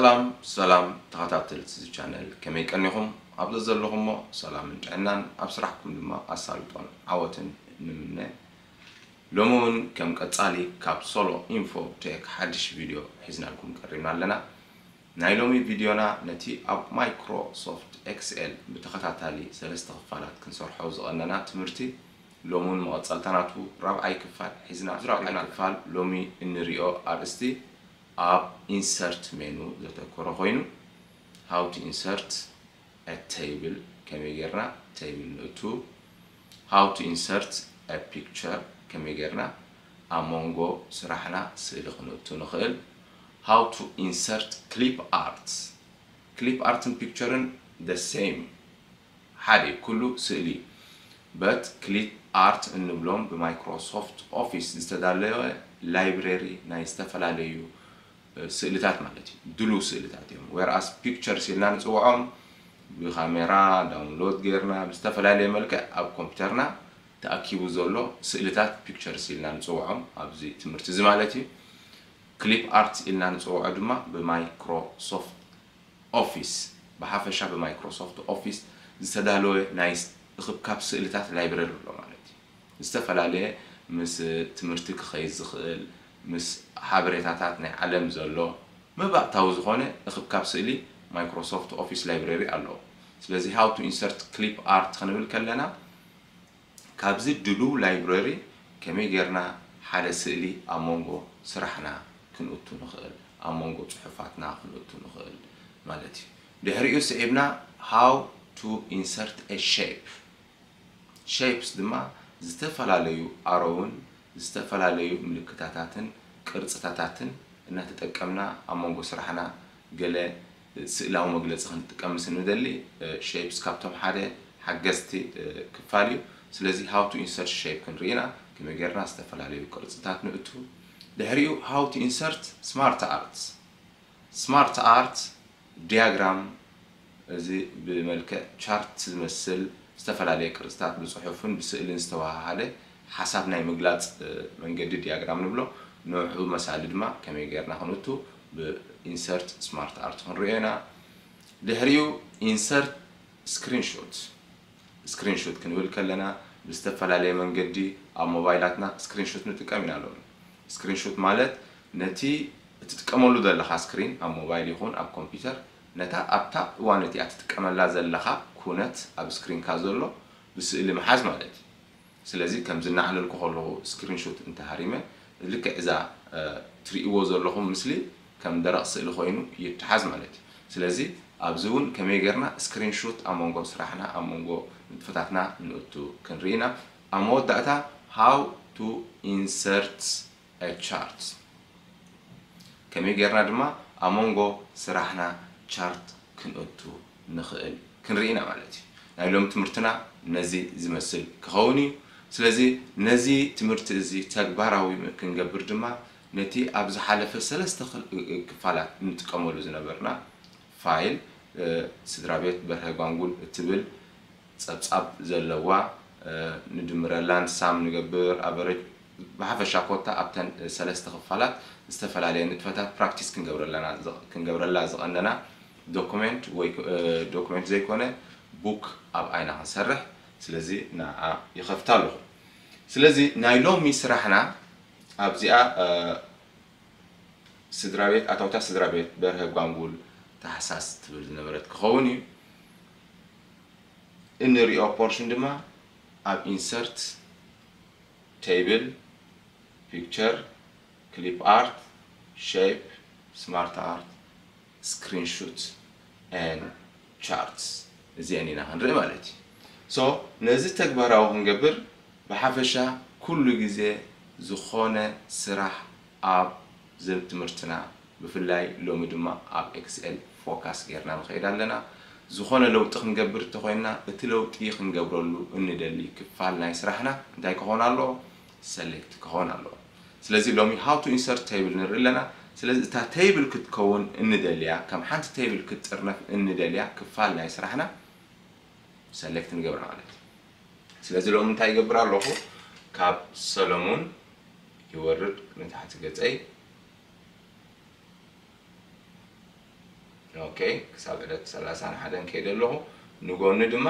ሰላም ሰላም ተኸታተልቲ እዚ ቻነል፣ ከመይ ቀኒኹም? ኣብ ዘለኹሞ ሰላምን ጥዕናን፣ ኣብ ስራሕኩም ድማ ኣሳልጦን ዓወትን ንምነ። ሎሚ እውን ከም ቀጻሊ ካብ ሶሎ ኢንፎ ቴክ ሓድሽ ቪድዮ ሒዝናልኩም ቀሪብና ኣለና። ናይ ሎሚ ቪድዮና ነቲ ኣብ ማይክሮሶፍት ኤክስኤል ብተኸታታሊ ሰለስተ ክፋላት ክንሰርሖ ዝቐነና ትምህርቲ፣ ሎሚ እውን መቐጸልታ ናቱ ራብዓይ ክፋል ሒዝና። እዚ ራብዓይ ክፋል ሎሚ እንሪኦ ኣርእስቲ ኣብ ኢንሰርት ሜኑ ዘተኮረ ኮይኑ፣ how to insert a table፣ ከመይ ጌርና ቴብል ንእቱ፣ how to insert a picture፣ ከመይ ጌርና ኣብ መንጎ ስራሕና ስእሊ ክንእቱ ንኽእል፣ how to insert clip art። ክሊፕ ኣርትን ፒክቸርን the same፣ ሓደ ኩሉ ስእሊ። በት ክሊፕ ኣርት እንብሎም ብማይክሮሶፍት ኦፊስ ዝተዳለወ ላይብረሪ ናይ ዝተፈላለዩ ስእልታት ማለት እዩ። ድሉ ስእልታት እዮም። ዌርኣስ ፒክቸርስ ኢልና ንፅውዖም ብካሜራ ዳውንሎድ ጌርና ብዝተፈላለየ መልክዕ ኣብ ኮምፒውተርና ተኣኪቡ ዘሎ ስእልታት ፒክቸርስ ኢልና ንፅውዖም ኣብዚ ትምህርቲ እዚ ማለት እዩ። ክሊፕ ኣርት ኢልና ንፅውዖ ድማ ብማይክሮሶፍት ኦፊስ፣ ብሓፈሻ ብማይክሮሶፍት ኦፊስ ዝተዳለወ ናይ ስ- እኽብካብ ስእልታት ላይብረሪ ኣሎ ማለት እዩ። ዝተፈላለየ ምስ ትምህርቲ ክኸይድ ዝኽእል፣ ምስ ሓበሬታታት ናይ ዓለም ዘሎ መባእታዊ ዝኾነ እኽብካብ ስእሊ ማይክሮሶፍት ኦፊስ ላይብረሪ ኣለዎ። ስለዚ how to insert clip art ክንብል ከለና ካብዚ ድሉው ላይብረሪ ከመይ ጌርና ሓደ ስእሊ ኣብ መንጎ ስራሕና ክንእቱ ንኽእል፣ ኣብ መንጎ ጽሑፋትና ክንእቱ ንኽእል ማለት እዩ። ድሕሪኡ ስዒብና how to insert a shape። ሼፕስ ድማ ዝተፈላለዩ ኣሮውን ዝተፈላለዩ ምልክታታትን ቅርጽታታትን እናተጠቀምና ኣብ መንጎ ስራሕና ገለ ስእላዊ መግለጺ ክንጥቀም ምስ እንደሊ፣ ሼፕስ ካብቶም ሓደ ሓገዝቲ ክፋል እዩ። ስለዚ how to insert shape ክንርኢ ኢና፣ ከመይ ጌርና ዝተፈላለዩ ቅርጽታት ንእቱ። ድሕሪኡ how to insert smart art። ስማርት ኣርት ዲያግራም፣ እዚ ብመልክዕ ቻርት ዝመስል ዝተፈላለየ ቅርጽታት ብጽሑፍን ብስእልን ዝተወሃሃደ ሓሳብ ናይ ምግላጽ መንገዲ ዲያግራም ንብሎ። ንዑ መሳሊ ድማ ከመይ ጌርና ክንእቱ ብኢንሰርት ስማርት ኣርት ክንሪኦ ኢና። ድሕሪኡ ኢንሰርት ስክሪንሾት። ስክሪንሾት ክንብል ከለና ብዝተፈላለየ መንገዲ ኣብ ሞባይላትና ስክሪንሾት ንጥቀም ኢና ሎሚ። ስክሪንሾት ማለት ነቲ እትጥቀመሉ ዘለኻ ስክሪን ኣብ ሞባይል ይኹን ኣብ ኮምፒውተር ነታ ኣብታ እዋን እቲኣ ትጥቀመላ ዘለኻ ኩነት ኣብ ስክሪንካ ዘሎ ብስእሊ ምሓዝ ማለት እዩ። ስለዚ ከምዚ እናዕለልኩ ከለኹ ስክሪንሾት እንተሃሪመ ልክዕ እዛ ትርእይዎ ዘለኹም ምስሊ ከም ደረቕ ስእሊ ኮይኑ ይተሓዝ ማለት እዩ። ስለዚ ኣብዚ እውን ከመይ ጌርና ስክሪንሾት ኣብ መንጎ ስራሕና ኣብ መንጎ ንጥፈታትና ንእቱ ክንርኢ ኢና። ኣብ መወዳእታ how to insert a chart፣ ከመይ ጌርና ድማ ኣብ መንጎ ስራሕና ቻርት ክንእቱ ንኽእል ክንርኢ ኢና ማለት እዩ። ናይ ሎም ትምህርትና ነዚ ዝመስል ክኸውን እዩ። ስለዚ ነዚ ትምህርቲ እዚ ተግባራዊ ክንገብር ድማ ነቲ ኣብ ዝሓለፈ ሰለስተ ክፋላት እንጥቀመሉ ዝነበርና ፋይል ስድራ ቤት በርሀ ጓንጉል እትብል ጸብጻብ ዘለዋ ንድምረላን ሳም ንገብር ኣቨረጅ ብሓፈሻ ኮታ ኣብተን ሰለስተ ክፋላት ዝተፈላለየ ንጥፈታት ፕራክቲስ ክንገብረላ ዝቐነና ዶክመንት ወይ ዶክመንት ዘይኮነ ቡክ ኣብ ዓይና ክንሰርሕ። ስለዚ ንዓ ይኸፍታ ኣለኹ። ስለዚ ናይ ሎሚ ስራሕና ኣብዚኣ ስድራ ቤት ኣታውታ ስድራ ቤት በርሀ ጓንጉል ታሕሳስ ትብል ዝነበረት ክኸውን እዩ። እንሪኦ ፖርሽን ድማ ኣብ ኢንሰርት፣ ቴብል፣ ፒክቸር፣ ክሊፕ ኣርት፣ ሼፕ፣ ስማርት ኣርት፣ ስክሪንሹት ኤን ቻርትስ እዚአን ኢና ክንርኢ ማለት እዩ። ሶ ነዚ ተግባራዊ ክንገብር ብሓፈሻ ኩሉ ግዜ ዝኾነ ስራሕ ኣብ ዘብ ትምህርትና ብፍላይ ሎሚ ድማ ኣብ ኤክስኤል ፎካስ ጌርና ንኸይድ ኣለና። ዝኾነ ለውጢ ክንገብር እንተኾይንና እቲ ለውጢ ክንገብረሉ እንደሊ ክፋል ናይ ስራሕና እንታይ ክኾን ኣለዎ? ሰሌክት ክኾን ኣለዎ። ስለዚ ሎሚ how to insert table ንርኢ ኣለና። ስለዚ እታ ቴብል ክትከውን እንደልያ ከም ሓንቲ ቴብል ክትጥርነፍ እንደልያ ክፋል ናይ ስራሕና ሰሌክት ንገብራ ማለት እዩ። ስለዚ ሎሚ እንታይ ይገብር ኣለኹ? ካብ ሰለሙን ይወርድ ንታሕቲ ገፀይ okay ክሳብ ዕለት ሰላሳን ሓደን ከይደ ኣለኹ። ንጎኒ ድማ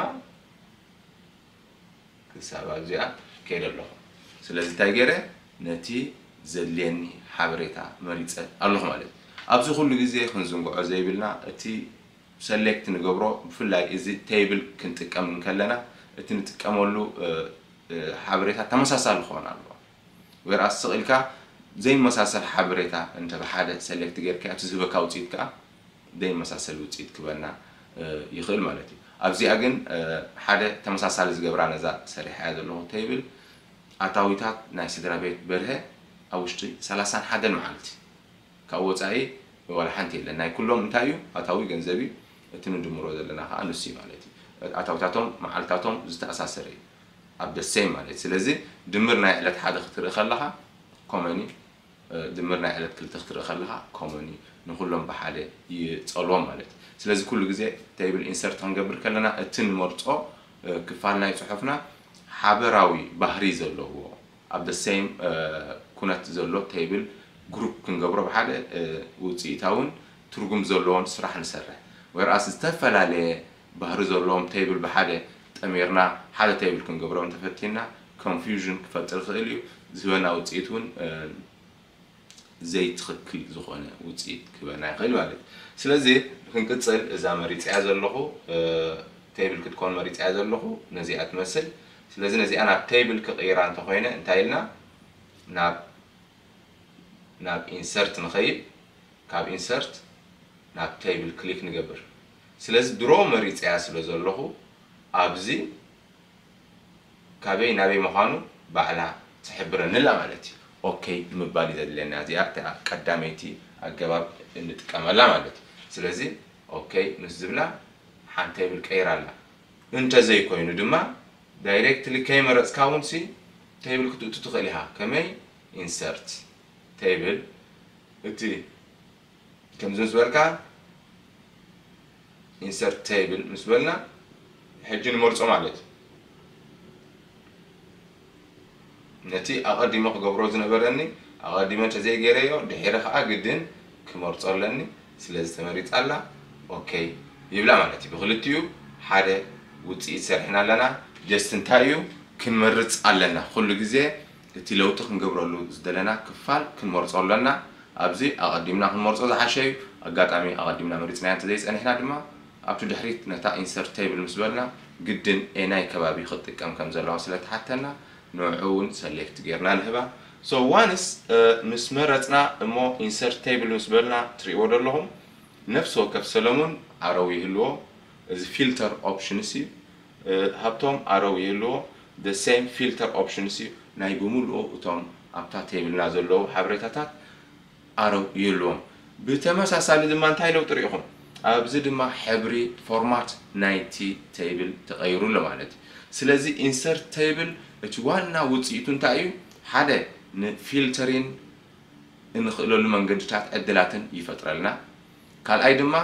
ክሳብ ኣብዚኣ ከይደ ኣለኹ። ስለዚ እንታይ ገይረ? ነቲ ዘድልየኒ ሓበሬታ መሪፀ ኣለኹ ማለት እዩ። ኣብዚ ኩሉ ግዜ ክንዝንግዖ ዘይብልና እቲ select ንገብሮ፣ ብፍላይ እዚ table ክንጥቀም እንከለና እቲ ንጥቀመሉ ሓበሬታ ተመሳሳሊ ክኾን ኣለዎ። ወይራስ ስቕ ኢልካ ዘይመሳሰል ሓበሬታ እንተ ብሓደ select ጌርካ እቲ ዝህበካ ውፅኢት ከዓ ዘይመሳሰል ውፅኢት ክበና ይኽእል ማለት እዩ። ኣብዚኣ ግን ሓደ ተመሳሳሊ ዝገብራ ነዛ ሰሪሓያ ዘለኹ table ኣታዊታት ናይ ስድራ ቤት በርሀ ኣብ ውሽጢ ሰላሳን ሓደን መዓልቲ ካብ ወፃኢ ዋላ ሓንቲ የለን። ናይ ኩሎም እንታይ እዩ? ኣታዊ ገንዘብ እዩ። እቲ ንድምሮ ዘለና ከዓ ንሱ እዩ ማለት እዩ። ኣታዊታቶም መዓልታቶም ዝተኣሳሰረ እዩ ኣብ the same ማለት እዩ። ስለዚ ድምር ናይ ዕለት ሓደ ክትርኢ ከለኻ common እዩ። ድምር ናይ ዕለት ክልተ ክትርኢ ከለኻ common እዩ። ንኩሎም ብሓደ ይፀልዎም ማለት እዩ። ስለዚ ኩሉ ግዜ table insert ክንገብር ከለና እቲ ንመርፆ ክፋል ናይ ፅሑፍና ሓበራዊ ባህሪ ዘለዎ ኣብ the same ኩነት ዘሎ table group ክንገብሮ ብሓደ ውፅኢታውን ትርጉም ዘለዎን ስራሕ ንሰርሕ። ወይራስ ዝተፈላለየ ባህሪ ዘለዎም table ብሓደ ጠሚርና ሓደ table ክንገብሮ እንተፈቲና confusion ክፈጥር ይኽእል እዩ። ዝህበና ውፅኢት እውን ዘይትኽክል ዝኾነ ውፅኢት ክህበና ይኽእል ማለት እዩ። ስለዚ ክንቅፅል እዛ መሪፅያ ዘለኹ table ክትኮን መሪፅያ ዘለኹ ነዚኣ ትመስል። ስለዚ ነዚኣ ናብ table ክቕይራ እንተኮይነ እንታይ ኢልና ናብ ናብ insert ንኸይድ፣ ካብ insert ናብ table click ንገብር። ስለዚ ድሮ መሪፅያ ስለ ዘለኹ ኣብዚ ካበይ ናበይ ምዃኑ ባዕላ ትሕብረኒ ኣላ ማለት እዩ። okay ምባል እዩ ዘድልየና። እዚኣ እታ ቀዳመይቲ ኣገባብ እንጥቀመላ ማለት እዩ። ስለዚ okay ምስ ዝብላ ሓንቲ table ቀይራ ኣላ። እንተዘይኮይኑ ድማ directly ከይመረፅካ እውን ሲ table ክትእቱ ትኽእል ኢኻ። ከመይ? Insert table እቲ ከምዚ ምስ በልካ insert table ምስ በልና ሕጂ ንመርፆ ማለት እዩ። ነቲ ኣቐዲመ ክገብሮ ዝነበረኒ ኣቐዲመ እንተዘይገይረዮ ድሒረ ከዓ ግድን ክመርፆ ኣለኒ። ስለዚ ተመሪፃ ኣላ okay ይብላ ማለት እዩ። ብክልቲኡ ሓደ ውፅኢት ሰሪሕና ኣለና። just እንታይ እዩ ክንመርፅ ኣለና። ኩሉ ግዜ እቲ ለውጢ ክንገብረሉ ዝደለና ክፋል ክንመርፆ ኣለና። ኣብዚ ኣቐዲምና ክንመርፆ ዝሓሸ እዩ። ኣጋጣሚ ኣቐዲምና መሪፅናዮ እንተዘይፀኒሕና ድማ ኣብቲ ድሕሪት ነታ insert table ምስ በልና ግድን ኤናይ ከባቢ ክትጥቀም ከም ዘለዋ ስለ ትሓተና ንዕኡ እውን select ጌርና ንህባ። So once ምስ መረፅና እሞ insert table ምስ በልና ትሪእዎ ዶ ኣለኹም ነፍሲ ወከፍ ሰለሙን ኣረው ይህልዎ። እዚ filter options እዩ። ሃብቶም ኣረው ይህልዎ። The same filter options እዩ። ናይ ብምልኡ እቶም ኣብታ table ና ዘለዉ ሓበሬታታት ኣረው ይህልዎም። ብተመሳሳሊ ድማ እንታይ ለውጢ ርኢኹም? ኣብዚ ድማ ሕብሪ format ናይቲ table ተቐይሩ ኣሎ ማለት እዩ። ስለዚ insert table እቲ ዋና ውፅኢቱ እንታይ እዩ? ሓደ ን filtering እንኽእለሉ መንገድታት ዕድላትን ይፈጥረልና። ካልኣይ ድማ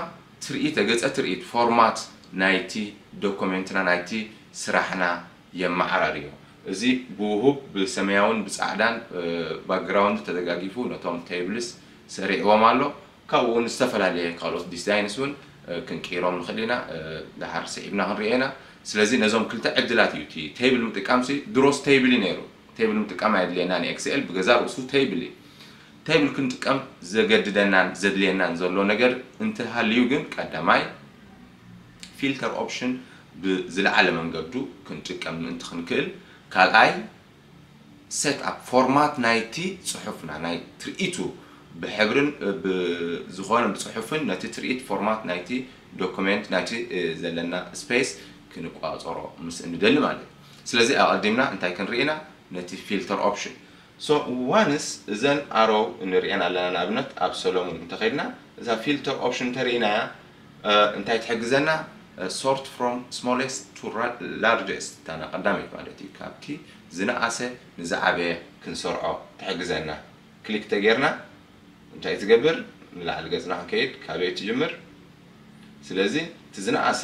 ትርኢት ገፀ ትርኢት format ናይቲ document ና ናይቲ ስራሕና የመዓራርዮ። እዚ ብውሁብ ብሰማያውን ብፃዕዳን background ተደጋጊፉ ነቶም tables ሰሪዕዎም ኣሎ። ካብኡ እውን ዝተፈላለየ ካልኦት designs እውን ክንቅይሮም ንኽእል ኢና። ድሓር ስዒብና ክንሪኦ ኢና። ስለዚ ነዞም ክልተ ዕድላት እዩ። እቲ table ምጥቃም ሲ ድሮስ table እዩ ነይሩ። Table ምጥቃም ኣየድልየናን እዩ። Excel ብገዛ ርእሱ table እዩ። Table ክንጥቀም ዘገድደናን ዘድልየናን ዘሎ ነገር እንተሃልዩ ግን ቀዳማይ filter option ብዝለዓለ መንገዱ ክንጥቀም ምእንቲ ክንክእል፣ ካልኣይ set up format ናይቲ ፅሑፍና ናይ ትርኢቱ ብሕብርን ዝኾነ ብፅሑፍን ነቲ ትርኢት format ናይቲ document ናይቲ ዘለና space ክንቋፀሮ ምስ እንደሊ ማለት እዩ። ስለዚ ኣቐዲምና እንታይ ክንርኢ ኢና? ነቲ filter option። So once እዘን ኣረው ንሪአን ኣለና። ንኣብነት ኣብ ሰለሙን እንተኸድና እዛ filter option እንተርኢናያ እንታይ ትሕግዘና? Sort from smallest to largest እታ ቀዳመይቲ ማለት እዩ። ካብቲ ዝነኣሰ ንዝዓበየ ክንሰርዖ ትሕግዘና። ክሊክ ተጌርና እንታይ ትገብር? ንላዕሊ ገፅና ክንከይድ ካበይ ትጅምር? ስለዚ እቲ ዝነኣሰ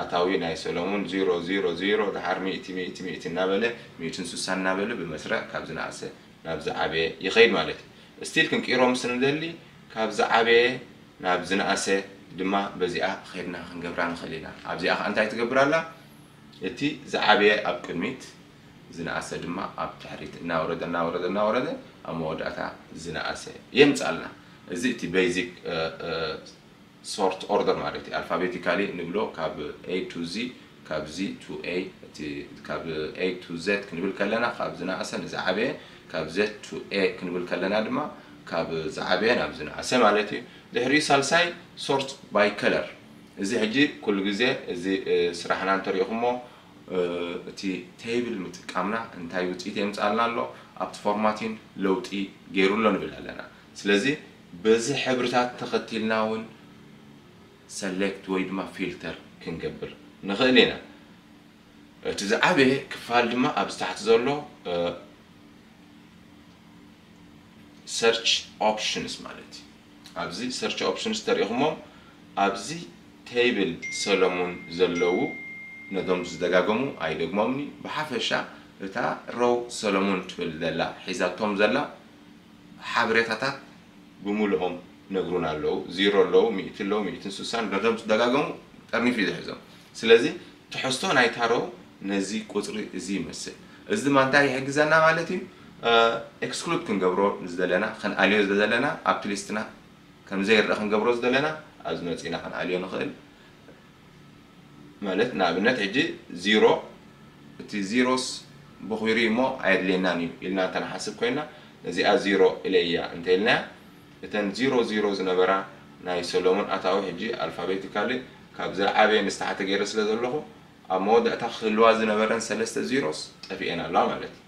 ኣታዊ ናይ ሰሎሙን ዜሮ ዜሮ ዜሮ ድሓር ሚእቲ ሚእቲ ሚእቲ እናበለ ሚእትን ስሳን እናበለ ብመስርዕ ካብ ዝነኣሰ ናብ ዝዓበየ ይኸይድ ማለት እዩ። ስቲል ክንቅይሮ ምስ ንደሊ ካብ ዝዓበየ ናብ ዝነኣሰ ድማ በዚኣ ኸድና ክንገብራ ንኽእል ኢና። ኣብዚኣ ከዓ እንታይ ትገብር ኣላ? እቲ ዝዓበየ ኣብ ቅድሚት፣ ዝነኣሰ ድማ ኣብ ድሕሪት እናወረደ እናወረደ እናወረደ ኣብ መወዳእታ ዝነኣሰ የምፅኣልና። እዚ እቲ basic sort order ማለት እዩ። Alphabetically ንብሎ ካብ A to Z፣ ካብ Z to A፣ እቲ ካብ A to Z ክንብል ከለና ካብ ዝነኣሰ ንዝዓበየ፣ ካብ Z to A ክንብል ከለና ድማ ካብ ዝዓበየ ናብ ዝነኣሰ ማለት እዩ። ድሕሪኡ ሳልሳይ sort by color። እዚ ሕጂ ኩሉ ግዜ እዚ ስራሕና እንተሪኢኹሞ እቲ table ምጥቃምና እንታይ ውፅኢት የምፅኣልና ኣሎ? ኣብቲ formatting ለውጢ ገይሩ ኣሎ ንብል ኣለና። ስለዚ በዚ ሕብርታት ተኸቲልና እውን select ወይ ድማ filter ክንገብር ንኽእል ኢና። እቲ ዝዓበየ ክፋል ድማ ኣብዚ ታሕቲ ዘሎ search options ማለት እዩ። ኣብዚ search options ተሪኢኹሞም ኣብዚ table ሰለሙን ዘለዉ ነቶም ዝደጋገሙ ኣይደግሞምኒ። ብሓፈሻ እታ row ሰለሙን ትብል ዘላ ሒዛቶም ዘላ ሓበሬታታት ብምልኦም ነግሩና ኣለዉ። ዜሮ ኣለዉ፣ ሚእቲ ኣለዉ፣ ሚእትን ስሳን ነቶም ዝደጋገሙ ጠርኒፉ እዩ ዝሕዞም። ስለዚ ትሕዝቶ ናይታ row ነዚ ቁፅሪ እዚ ይመስል። እዚ ድማ እንታይ ይሕግዘና ማለት እዩ? exclude ክንገብሮ ዝደለና፣ ክንኣልዮ ዝደለና፣ ኣብቲ list ና ከም ዘይረኣ ክንገብሮ ዝደለና ኣብዚ መፂና ክንኣልዮ ንኽእል። ማለት ንኣብነት ሕጂ ዜሮ፣ እቲ ዜሮስ በኺሩ እሞ ኣየድልየናን እዩ ኢልና እንተንሓስብ ኮይና፣ ነዚኣ ዜሮ ኢለያ እንተኢልናያ፣ እተን ዜሮ ዜሮ ዝነበራ ናይ ሰሎሞን ኣታዊ ሕጂ alphabetically ካብ ዝዓበየ ንስታሕቲ ገይረ ስለ ዘለኹ፣ ኣብ መወዳእታ ክህልዋ ዝነበረን ሰለስተ ዜሮስ ጠፊኤን ኣለዋ ማለት እዩ።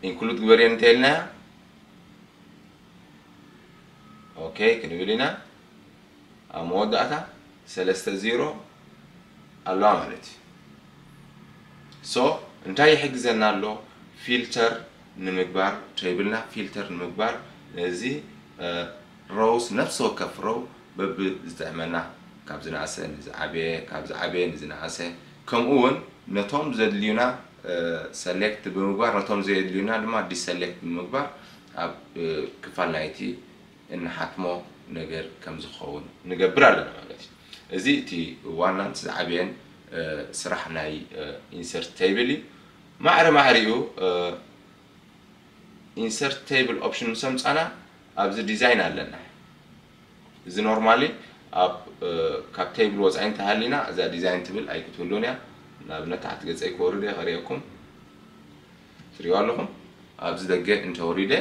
include ግበርየን እንተኢልናያ፣ okay ክንብል ኢና። ኣብ መወዳእታ ሰለስተ ዜሮ ኣለዋ ማለት እዩ። so እንታይ ይሕግዘና ኣሎ? filter ንምግባር፣ table ና filter ንምግባር ነዚ rows ነፍሲ ወከፍ row በብዝጥዕመና ካብ ዝነኣሰ ንዝዓበየ፣ ካብ ዝዓበየ ንዝነኣሰ፣ ከምኡ እውን ነቶም ዘድልዩና select ብምግባር፣ ነቶም ዘየድልዩና ድማ deselect ብምግባር ኣብ ክፋል ናይቲ እንሓትሞ ነገር ከም ዝኸውን ንገብር ኣለና ማለት እዩ። እዚ እቲ ዋናን ዝዓበየን ስራሕ ናይ insert table እዩ። ማዕረ ማዕሪኡ insert table option ምስ ኣምፃና ኣብዚ design ኣለና። እዚ normally ኣብ ካብ table ወፃኢ እንተሃሊና እዛ design ትብል ኣይክትህሉን እያ። ንኣብነት ታሕቲ ገፀይ ክወርድ እየ ከርእየኩም። ትሪእዋ ኣለኹም። ኣብዚ ደገ እንተወሪደ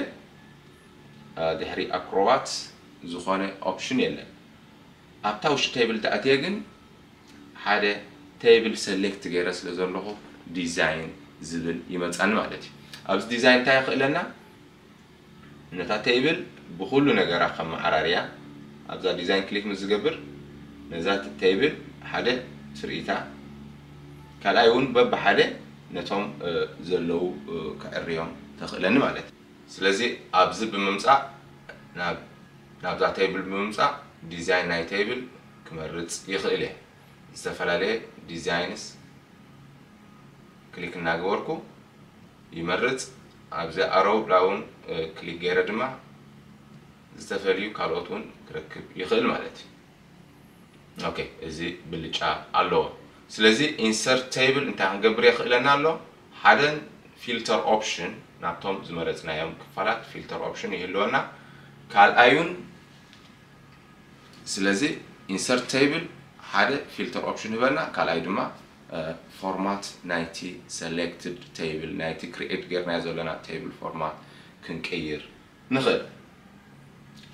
ድሕሪ Acrobat ዝኾነ option የለን። ኣብታ ውሽጢ table ተኣትየ ግን ሓደ table select ገይረ ስለ ዘለኹ design ዝብል ይመፃኒ ማለት እዩ። ኣብዚ design እንታይ የኽእለና? ነታ table ብኹሉ ነገራ ከመዓራርያ ኣብዛ design click ምስ ዝገብር ነዛ table ሓደ ትርኢታ፣ ካልኣይ እውን በብሓደ ነቶም ዘለዉ ከዕርዮም ተኽእለኒ ማለት እዩ። ስለዚ ኣብዚ ብምምፃእ ናብዛ table ብምምፃእ design ናይ table ክመርፅ ይኽእል እየ። ዝተፈላለየ designs click እናገበርኩ ይመርፅ። ኣብዚ ኣረው ዳውን click ገይረ ድማ ዝተፈልዩ ካልኦት እውን ክረክብ ይኽእል ማለት እዩ። okay፣ እዚ ብልጫ ኣለዎ። ስለዚ insert table እንታይ ክንገብር የኽእለና ኣሎ? ሓደን filter option ናብቶም ዝመረፅናዮም ክፋላት filter option ይህልወና። ካልኣዩን ስለዚ insert table ሓደ filter option ይህበና፣ ካልኣይ ድማ format ናይቲ selected table ናይቲ create ጌርናዮ ዘለና table format ክንቅይር ንኽእል።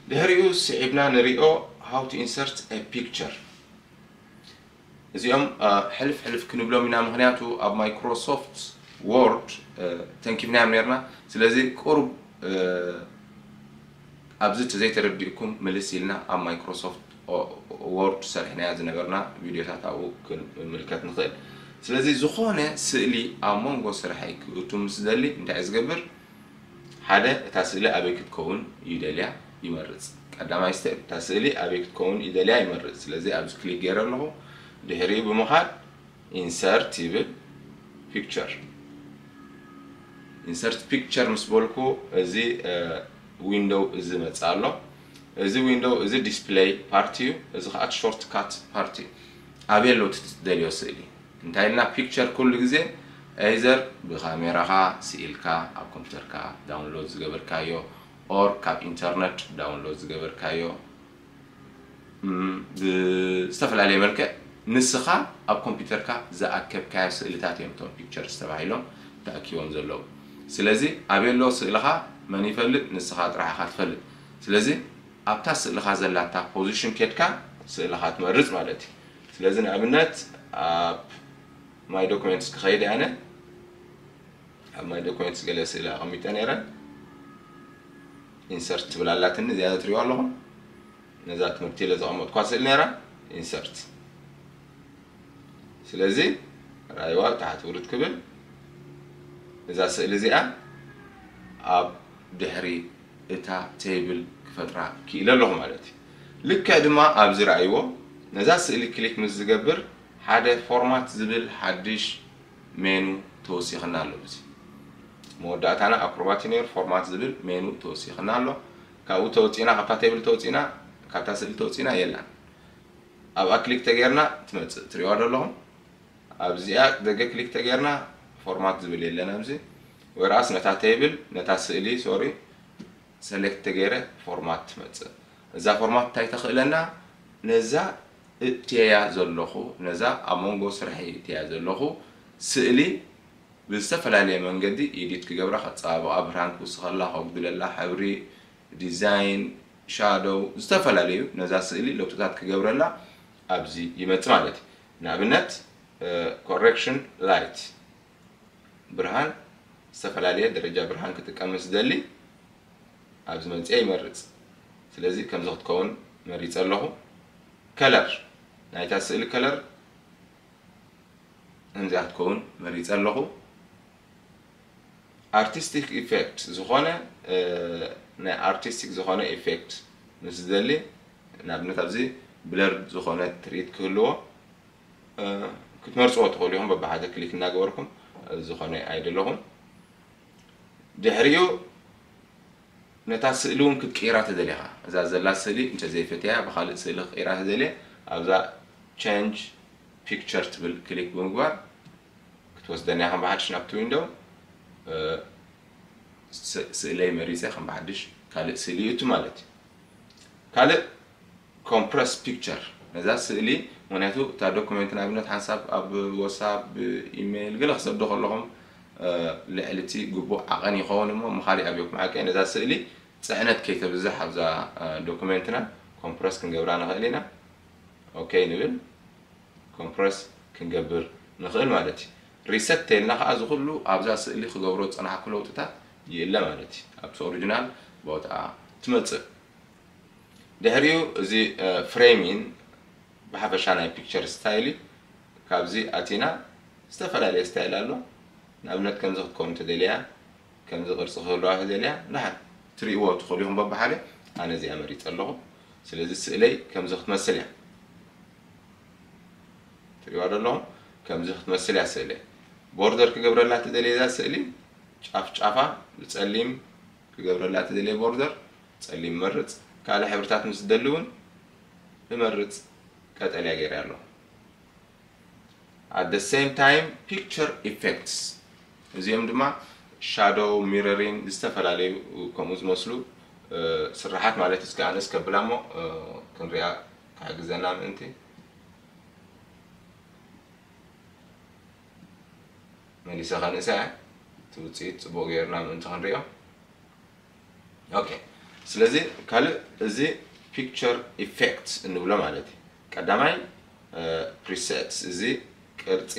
ድሕሪኡ ስዒብና ንሪኦ how to insert a picture። እዚኦም ሕልፍ ሕልፍ ክንብሎም ኢና፣ ምክንያቱ ኣብ Microsoft Word ተንኪፍናዮም ነርና። ስለዚ ቁሩብ ኣብዚ ተዘይተረዲእኩም ምልስ ኢልና ኣብ Microsoft Word ሰሪሕናዮ ዝነበርና ቪድዮታት ኣብኡ ክንምልከት ንኽእል። ስለዚ ዝኾነ ስእሊ ኣብ መንጎ ስርሐይ ክእቱ ምስ ዝደሊ እንታይ ዝገብር? ሓደ፣ እታ ስእሊ ኣበይ ክትከውን ይደልያ ይመርጽ። ቀዳማይ step፣ እታ ስእሊ ኣበይ ክትከውን ይደልያ ይመርጽ። ስለዚ ኣብዚ click ገይረ ኣለኹ። ድሕሪኡ ብምኻድ insert ይብል፣ picture። insert picture ምስ በልኩ እዚ window እዚ መጽእ ኣሎ። እዚ ዊንዶው እዚ ዲስፕለይ ፓርቲ እዩ። እዚ ከዓ ሾርት ካት ፓርቲ እዩ። ኣበይ ኣሎ እቲ ትደልዮ ስእሊ እንታይ ኢልና ፒክቸር ኩሉ ግዜ ኤይዘር ብካሜራኻ ስኢልካ ኣብ ኮምፒውተርካ ዳውንሎድ ዝገበርካዮ ኦር ካብ ኢንተርነት ዳውንሎድ ዝገበርካዮ ብዝተፈላለየ መልክዕ ንስኻ ኣብ ኮምፒውተርካ ዝኣከብካዮ ስእልታት እዮም እቶም ፒክቸርስ ተባሂሎም ተኣኪቦም ዘለዉ። ስለዚ ኣበይ ኣሎ ስእልኻ መን ይፈልጥ? ንስኻ ጥራሕ ኢኻ ትፈልጥ። ስለዚ ኣብታ ስእልኻ ዘላታ ፖዚሽን ኬድካ ስእልኻ ትመርጽ ማለት እዩ። ስለዚ ንኣብነት ኣብ ማይ ዶኩሜንትስ ክኸይድ ኣነ ኣብ ማይ ዶኩሜንትስ ገለ ስእሊ ኣቐሚጠ ነይረ። ኢንሰርት ትብል ኣላትኒ እዚኣ ትሪኦ ኣለኹም። ነዛ ትምህርቲ ኢለ ዘቐመጥኳ ስእሊ ነይራ ኢንሰርት። ስለዚ ራይዋ ታሕቲ ውርድ ክብል እዛ ስእሊ እዚኣ ኣብ ድሕሪ እታ ቴብል ክፈጥራ ክኢለ ኣለኹ ማለት እዩ። ልክዕ ድማ ኣብዚ ረኣይዎ ነዛ ስእሊ ክሊክ ምስ ዝገብር ሓደ ፎርማት ዝብል ሓድሽ ሜኑ ተወሲኽና ኣሎ። እዚ መወዳእታና ኣክሮባት እዩ ነይሩ። ፎርማት ዝብል ሜኑ ተወሲኽና ኣሎ። ካብኡ ተወፂና፣ ካብታ ቴብል ተወፂና፣ ካብታ ስእሊ ተወፂና የላን። ኣብኣ ክሊክ ተገይርና ትመፅእ ትሪእዋ ዶ ኣለኹም? ኣብዚኣ ደገ ክሊክ ተገይርና ፎርማት ዝብል የለን ኣብዚ። ወይራስ ነታ ቴብል ነታ ስእሊ ሶሪ ሰሌክት ተገይረ ፎርማት ትመፅእ። እዛ ፎርማት እንታይ ተኽእለና? ነዛ እትየያ ዘለኹ ነዛ ኣብ መንጎ ስርሐይ እትያ ዘለኹ ስእሊ ብዝተፈላለየ መንገዲ ኤዲት ክገብራ ከፀባብቓ፣ ብርሃን ክውስኸላ፣ ከጉድለላ፣ ሕብሪ፣ ዲዛይን፣ ሻዶው ዝተፈላለዩ ነዛ ስእሊ ለውጥታት ክገብረላ ኣብዚ ይመፅእ ማለት እዩ። ንኣብነት ኮሬክሽን ላይት ብርሃን ዝተፈላለየ ደረጃ ብርሃን ክጥቀም ምስ ዝደሊ ኣብዚ መፅየ ይመርፅ። ስለዚ ከምዚ ክትከውን መሪፀ ኣለኹ። ከለር ናይታ ስእሊ ከለር ከምዚኣ ክትከውን መሪፀ ኣለኹ። ኣርቲስቲክ ኢፌክት ዝኾነ ናይ ኣርቲስቲክ ዝኾነ ኢፌክት ምስ ዝደሊ ንኣብነት ኣብዚ ብለርድ ዝኾነ ትርኢት ክህልዎ ክትመርፅዎ ትኽእሉ ኢኹም። በብሓደ ክሊክ እናገበርኩም ዝኾነ ኣይደለኹም። ድሕሪኡ ነታ ስእሊ እውን ክትቅይራ ተደሊኻ እዛ ዘላ ስእሊ እንተዘይፈትያ ብካልእ ስእሊ ክቅይራ ተደልየ ኣብዛ ቸንጅ ፒክቸር ትብል ክሊክ ብምግባር ክትወስደና ኢኻ ብሓድሽ ናብቲ ዊንዶው ስእለይ መሪፀ ከም ብሓድሽ ካልእ ስእሊ ይእቱ ማለት እዩ። ካልእ ኮምፕረስ ፒክቸር ነዛ ስእሊ ምክንያቱ እታ ዶኩሜንት ንኣብነት ሓንሳብ ኣብ ወሳብ ኢሜይል ገለ ክሰዶ ከለኹም ልዕሊ እቲ ግቡእ ዓቐን ይኸውን እሞ ምኻሊእ ኣብዮኩም ዓቀ ነዛ ስእሊ ፅዕነት ከይተብዝሕ ኣብዛ ዶኩሜንትና ኮምፕረስ ክንገብራ ንኽእል ኢና። ኦኬ ንብል ኮምፕረስ ክንገብር ንኽእል ማለት እዩ። ሪሰት ተልና ከዓ እዚ ኩሉ ኣብዛ ስእሊ ክገብሮ ዝፀናሕኩ ለውጥታት ይእለ ማለት እዩ። ኣብቲ ኦሪጂናል ቦታ ትመፅእ። ድሕሪኡ እዚ ፍሬሚን ብሓፈሻ ናይ ፒክቸር ስታይል እዩ። ካብዚ ኣቲና ዝተፈላለየ ስታይል ኣሎ። ንኣብነት ከምዚ ክትከውን ተደልያ ከምዚ ቅርፂ ክህልዋ ተደልያ ንሓን ትርእይዎ ትኽእሉ ኢኹም በብሓደ። ኣነ እዚኣ መሪፀ ኣለኹ። ስለዚ ስእለይ ከምዚ ክትመስል እያ። ትሪእዋ ዶ ኣለኹም? ከምዚ ክትመስል እያ ስእለይ። ቦርደር ክገብረላ ትደልየ እዛ ስእሊ ጫፍ ጫፋ ብፀሊም ክገብረላ ትደልየ ቦርደር ፀሊም መርፅ። ካልእ ሕብርታት ምስ ዝደሊ እውን እመርፅ ቀጠልያ ገይረ ኣለኹ። At the same time picture effects እዚኦም ድማ ሻዶው ሚረሪን ዝተፈላለዩ ከምኡ ዝመስሉ ስራሓት ማለት እስከ ኣነስ ከብላ እሞ ክንሪኣ ክሕግዘና ምእንቲ መሊሰ ከንእሳ እያ እቲ ውፅኢት ፅቡቅ ገይርና ምእንቲ ክንሪኦ። ኦኬ ስለዚ ካልእ እዚ ፒክቸር ኢፌክት እንብሎ ማለት እዩ። ቀዳማይ ፕሪሴትስ እዚ ቅርፂ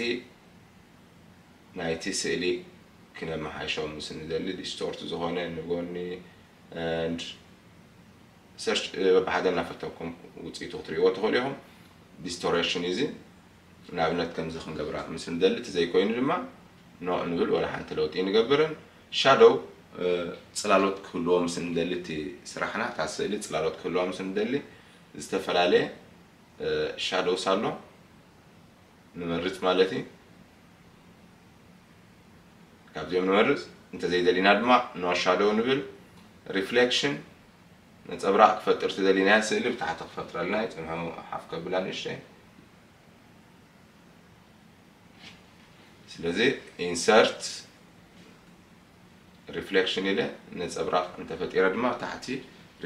ናይቲ ስእሊ ክነመሓይሾ ምስ ንደሊ ዲስቶርት ዝኾነ ንጎኒ ሰርች በብሓደ እናፈተኩም ውፅኢቱ ክትሪእዎ ትኽእሉ ኢኹም። ዲስቶሬሽን እዚ ንኣብነት ከምዚ ክንገብራ ምስ ንደሊ እቲ ዘይኮይኑ ድማ ኖ ንብል ወላ ሓንቲ ለውጢ ንገብርን ሻዶው ፅላሎት ክህልዎ ምስ ንደሊ እቲ ስራሕና እታ ስእሊ ፅላሎት ክህልዋ ምስ ንደሊ ዝተፈላለየ ሻዶውስ ኣሎ ንመርፅ ማለት እዩ። ካብዚኦም ንመርፅ እንተዘይደሊና ድማ ኖ ሻዶው ንብል። ሪፍሌክሽን ነጸብራቕ ክፈጥር ትደሊናያ ስእሊ ብታሕቲ ክፈጥረልና እዩ። ጽንሑ ሓፍ ከብላ ንእሽተይ። ስለዚ insert reflection ኢለ ነጸብራቕ እንተፈጢረ ድማ ታሕቲ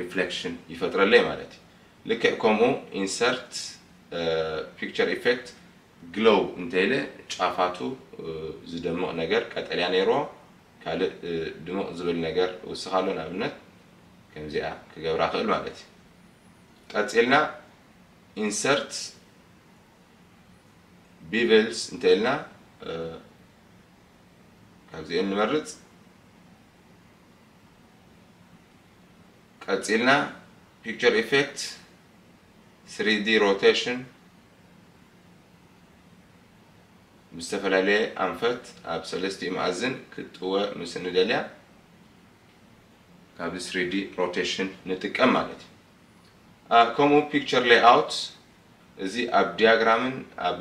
reflection ይፈጥረለይ ማለት እዩ። ልክዕ ከምኡ insert picture effect glow እንተኢለ ጫፋቱ ዝደምቕ ነገር ቀጠልያ ነይርዎ፣ ካልእ ድምቕ ዝብል ነገር ውስኽ ኣሎ። ንኣብነት ከምዚኣ ክገብራ ክእል ማለት እዩ። ቀጺልና insert bevels እንተኢልና ካብዚአን ንመርጽ። ቀጺልና picture effect three D rotation ብዝተፈላለየ ኣንፈት ኣብ ሰለስቲኡ መኣዝን ክትጥወ ምስ እንደልያ ካብዚ three D rotation ንጥቀም ማለት እዩ። ከምኡ picture layout እዚ ኣብ ዲያግራምን ኣብ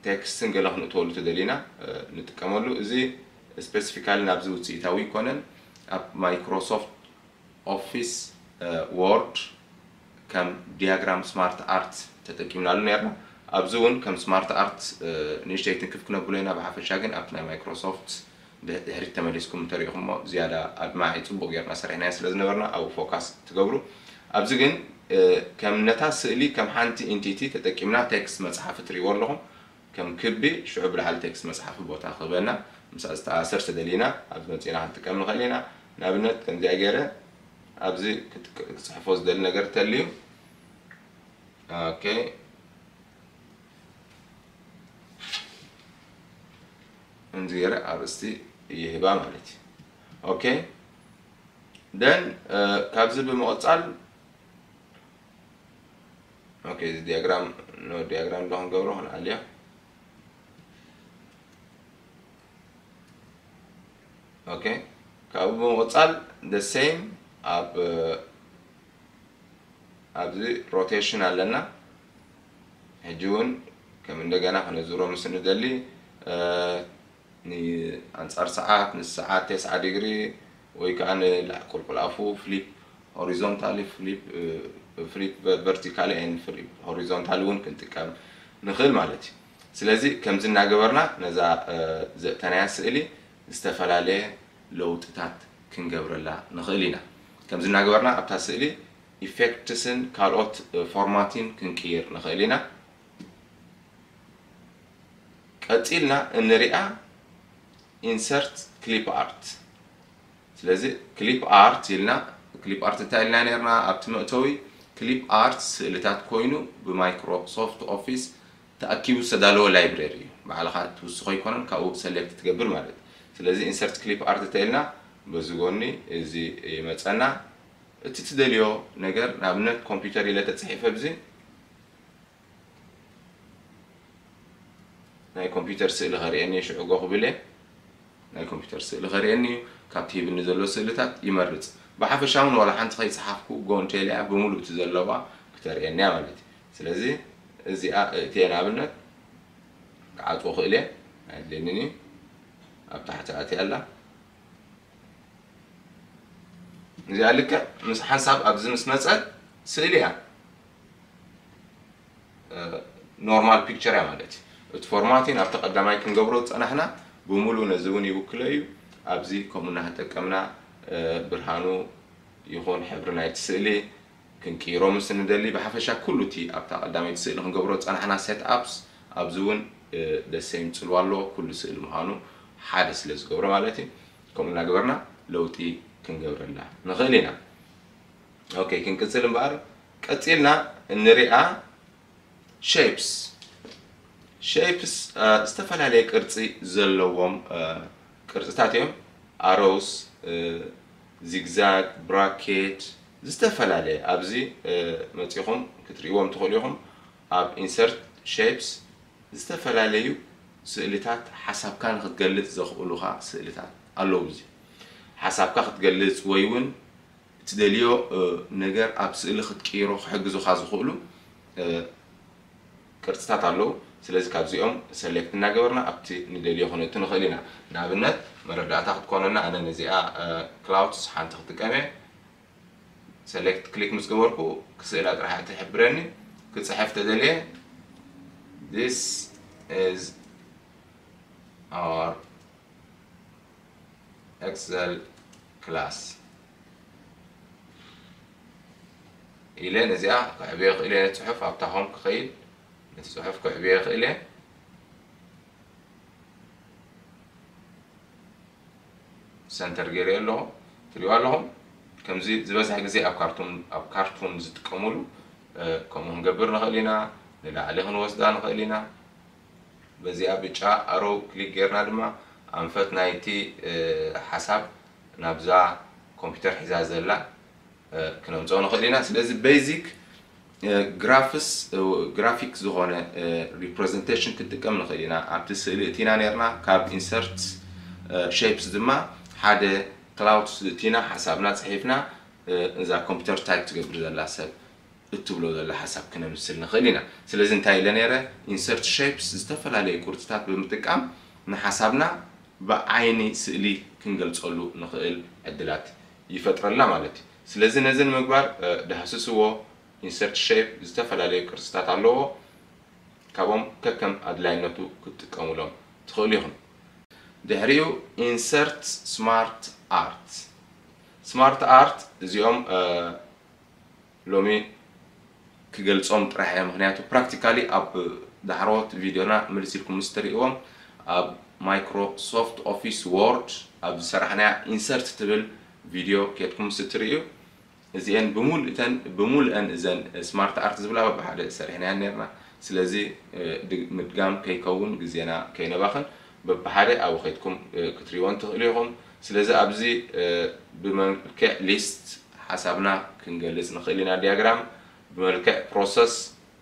ቴክስትን ገለ ክንእትወሉ ትደሊና ንጥቀመሉ። እዚ specifically ናብዚ ውፅኢታዊ ይኮነን። ኣብ Microsoft Office Word ከም ዲያግራም smart art ተጠቂምናሉ ነርና። ኣብዚ እውን ከም smart art ንእሽተይ ትንክፍ ክነብሎ ኢና። ብሓፈሻ ግን ኣብቲ ናይ Microsoft ድሕሪት ተመሊስኩም እንተሪኢኹሞ ዝያዳ ኣድማዒ ፅቡቕ ጌርና ሰሪሕናዮ ስለ ዝነበርና ኣብኡ focus ትገብሩ። ኣብዚ ግን ከም ነታ ስእሊ ከም ሓንቲ entity ተጠቂምና ቴክስት መፅሓፊ ትሪእዎ ኣለኹም። ከም ክቢ ሽዑ ብላዕሊ ቴክስት መፅሓፊ ቦታ ክህበና ምስኣ ዝተኣሳሰር ተደሊና ኣብዚ መፂና ክንጥቀም ንኽእል ኢና። ንኣብነት ከምዚኣ ገይረ ኣብዚ ክፅሕፎ ዝደሊ ነገር ተልዩ okay እንዚ ገይረ ኣርእስቲ ይህባ ማለት እዩ። okay then ካብዚ ብምቕፃል okay እዚ ዲያግራም no ዲያግራም ዶ ክንገብሮ ክንኣልዮ። okay ካብኡ ብምቕፃል the same ኣብ ኣብዚ rotation ኣለና። ሕጂ እውን ከም እንደገና ክነዝሮ ምስ ንደሊ ንኣንጻር ሰዓት ንሰዓት ተስዓ ዲግሪ ወይ ከዓ ንላዕ ቁልቁል ኣፉ flip horizontally flip flip vertically and flip horizontally እውን ክንጥቀም ንኽእል ማለት እዩ። ስለዚ ከምዚ እናገበርና ነዛ ዘእተናያ ስእሊ ዝተፈላለየ ለውጥታት ክንገብረላ ንኽእል ኢና። ከምዚ እናገበርና ኣብታ ስእሊ effects ን ካልኦት format ን ክንቅይር ንኽእል ኢና። ቀጺልና እንሪኣ insert clip art። ስለዚ clip art ኢልና clip art እንታይ ኢልና ነርና ኣብቲ መእተዊ? clip art ስእልታት ኮይኑ ብ Microsoft Office ተኣኪቡ ዝተዳለወ library እዩ። ባዕልኻ ትውስኾ ኣይኮነን፣ ካብኡ select ትገብር ማለት እዩ። ስለዚ insert clip art እንተ ኢልና በዚ ጎኒ እዚ ይመጸና። እቲ ትደልዮ ነገር ንኣብነት ኮምፒውተር ኢለ ተጻሒፈ ኣብዚ ናይ ኮምፒውተር ስእሊ ከርእየኒ ሽዑ ጎ ክብል እየ። ናይ ኮምፒውተር ስእሊ ከርእየኒ እዩ። ካብቲ ሂብኒ ዘሎ ስእልታት ይመርጽ። ብሓፈሻ እውን ዋላ ሓንቲ ከይጸሓፍኩ ጎ እንተኢለያ ብምሉእ እቲ ዘለዋ ክተርእየኒ እያ ማለት እዩ። ስለዚ እዚኣ እእትየ ንኣብነት ክዓጽዎ ክእል እየ። ኣየድልየንን እዩ። ኣብ ታሕቲ ኣትያ ኣላ። እዚኣ ልክዕ ምስ ሓንሳብ ኣብዚ ምስ መጸት ስእሊ እያ። ኖርማል ፒክቸር እያ ማለት እዩ። እቲ ፎርማቲን ኣብቲ ቀዳማይ ክንገብሮ ዝጸናሕና ብምሉእ ነዚ እውን ይውክሎ እዩ። ኣብዚ ከምኡ እናተጠቀምና ብርሃኑ ይኹን ሕብሪ ናይቲ ስእሊ ክንቅይሮ ምስ እንደሊ ብሓፈሻ ኩሉ እቲ ኣብታ ቀዳመይቲ ስእሊ ክንገብሮ ዝጸናሕና ሴት ኣፕስ ኣብዚ እውን ደሴም ጽልዋ ኣለዎ። ኩሉ ስእሊ ምዃኑ ሓደ ስለ ዝገብሮ ማለት እዩ። ከምኡ እናገበርና ለውጢ ክንገብረላ ንኽእል ኢና። ኦኬ ክንቅጽል እምበኣር ቀጺልና እንሪኣ ሼፕስ ሼፕስ ዝተፈላለየ ቅርጺ ዘለዎም ቅርጽታት እዮም። ኣሮውስ፣ ዚግዛግ፣ ብራኬት ዝተፈላለየ ኣብዚ መጺኹም ክትርእይዎም ትኽእሉ ኢኹም። ኣብ ኢንሰርት ሼፕስ ዝተፈላለዩ ስእልታት ሓሳብካ ንክትገልጽ ዘኽእሉኻ ስእልታት ኣለዉ። እዚ ሓሳብካ ክትገልጽ ወይ እውን እትደልዮ ነገር ኣብ ስእሊ ክትቅይሮ ክሕግዙኻ ዝኽእሉ ቅርጽታት ኣለዉ። ስለዚ ካብዚኦም ሰሌክት እናገበርና ኣብቲ ንደልዮ ክነእቱ ንኽእል ኢና። ንኣብነት መረዳእታ ክትኮነና ኣነ ነዚኣ ክላውድስ ሓንቲ ክጥቀም እየ። ሰሌክት ክሊክ ምስ ገበርኩ ክስእላ ጥራሕ ትሕብረኒ። ክፅሕፍ ተደልየ this is our Excel class ኢለ ነዚኣ ክዕብዮ ክእል እየ። ነቲ ፅሑፍ ኣብታ ሆም ክኸይድ ነቲ ፅሑፍ ክዕብዮ ክእል እየ። ሰንተር ገይረ ኣለኹ። ትሪእዋ ኣለኹም። ከምዚ ዝበዝሕ ግዜ ኣብ ካርቱን ኣብ ካርቱን ዝጥቀሙሉ ከምኡ ክንገብር ንኽእል ኢና። ንላዕሊ ክንወስዳ ንኽእል ኢና። በዚኣ ብጫ ኣሮ ክሊክ ጌርና ድማ ኣንፈት ናይቲ ሓሳብ ናብዛ ኮምፒውተር ሒዛ ዘላ ክነምፅኦ ንኽእል ኢና። ስለዚ ቤዚክ ግራፍስ ግራፊክ ዝኾነ ሪፕሬዘንቴሽን ክንጥቀም ንኽእል ኢና። ኣብቲ ስእሊ እቲና ነርና ካብ ኢንሰርት ሼፕስ ድማ ሓደ ክላውድስ እቲና ሓሳብና ፅሒፍና እዛ ኮምፒውተር ታይፕ ትገብር ዘላ ሰብ እትብሎ ዘላ ሓሳብ ክነምስል ንኽእል ኢና። ስለዚ እንታይ ኢለ ነይረ? ኢንሰርት ሼፕስ ዝተፈላለዩ ቅርፅታት ብምጥቃም ንሓሳብና ብዓይኒ ስእሊ ክንገልፀሉ ንኽእል ዕድላት ይፈጥረልና ማለት እዩ። ስለዚ ነዚ ንምግባር ዳህስስዎ። ኢንሰርት ሼፕ ዝተፈላለዩ ቅርፅታት ኣለዎ። ካብኦም ከከም ኣድላይነቱ ክትጥቀሙሎም ትኽእሉ ኢኹም። ድሕሪኡ ኢንሰርት ስማርት ኣርት። ስማርት ኣርት እዚኦም ሎሚ ክገልጾም ጥራሕ እየ። ምኽንያቱ ፕራክቲካሊ ኣብ ዳሕረዎት ቪድዮና ምልስ ኢልኩም ምስ ትርእይዎም ኣብ ማይክሮሶፍት ኦፊስ ወርድ ኣብ ዝሰራሕናያ ኢንሰርት ትብል ቪድዮ ኬድኩም ምስ ትርእዩ እዚአን ብምሉእተን ብምሉአን እዘን ስማርት ኣርት ዝብላ በብሓደ ሰሪሕናያን ነርና። ስለዚ ምድጋም ከይከውን ግዜና ከይነባኽን በብሓደ ኣብኡ ኸይድኩም ክትሪእዎን ትኽእሉ ኢኹም። ስለዚ ኣብዚ ብመልክዕ ሊስት ሓሳብና ክንገልጽ ንኽእል ኢና። ዲያግራም ብመልክዕ ፕሮሰስ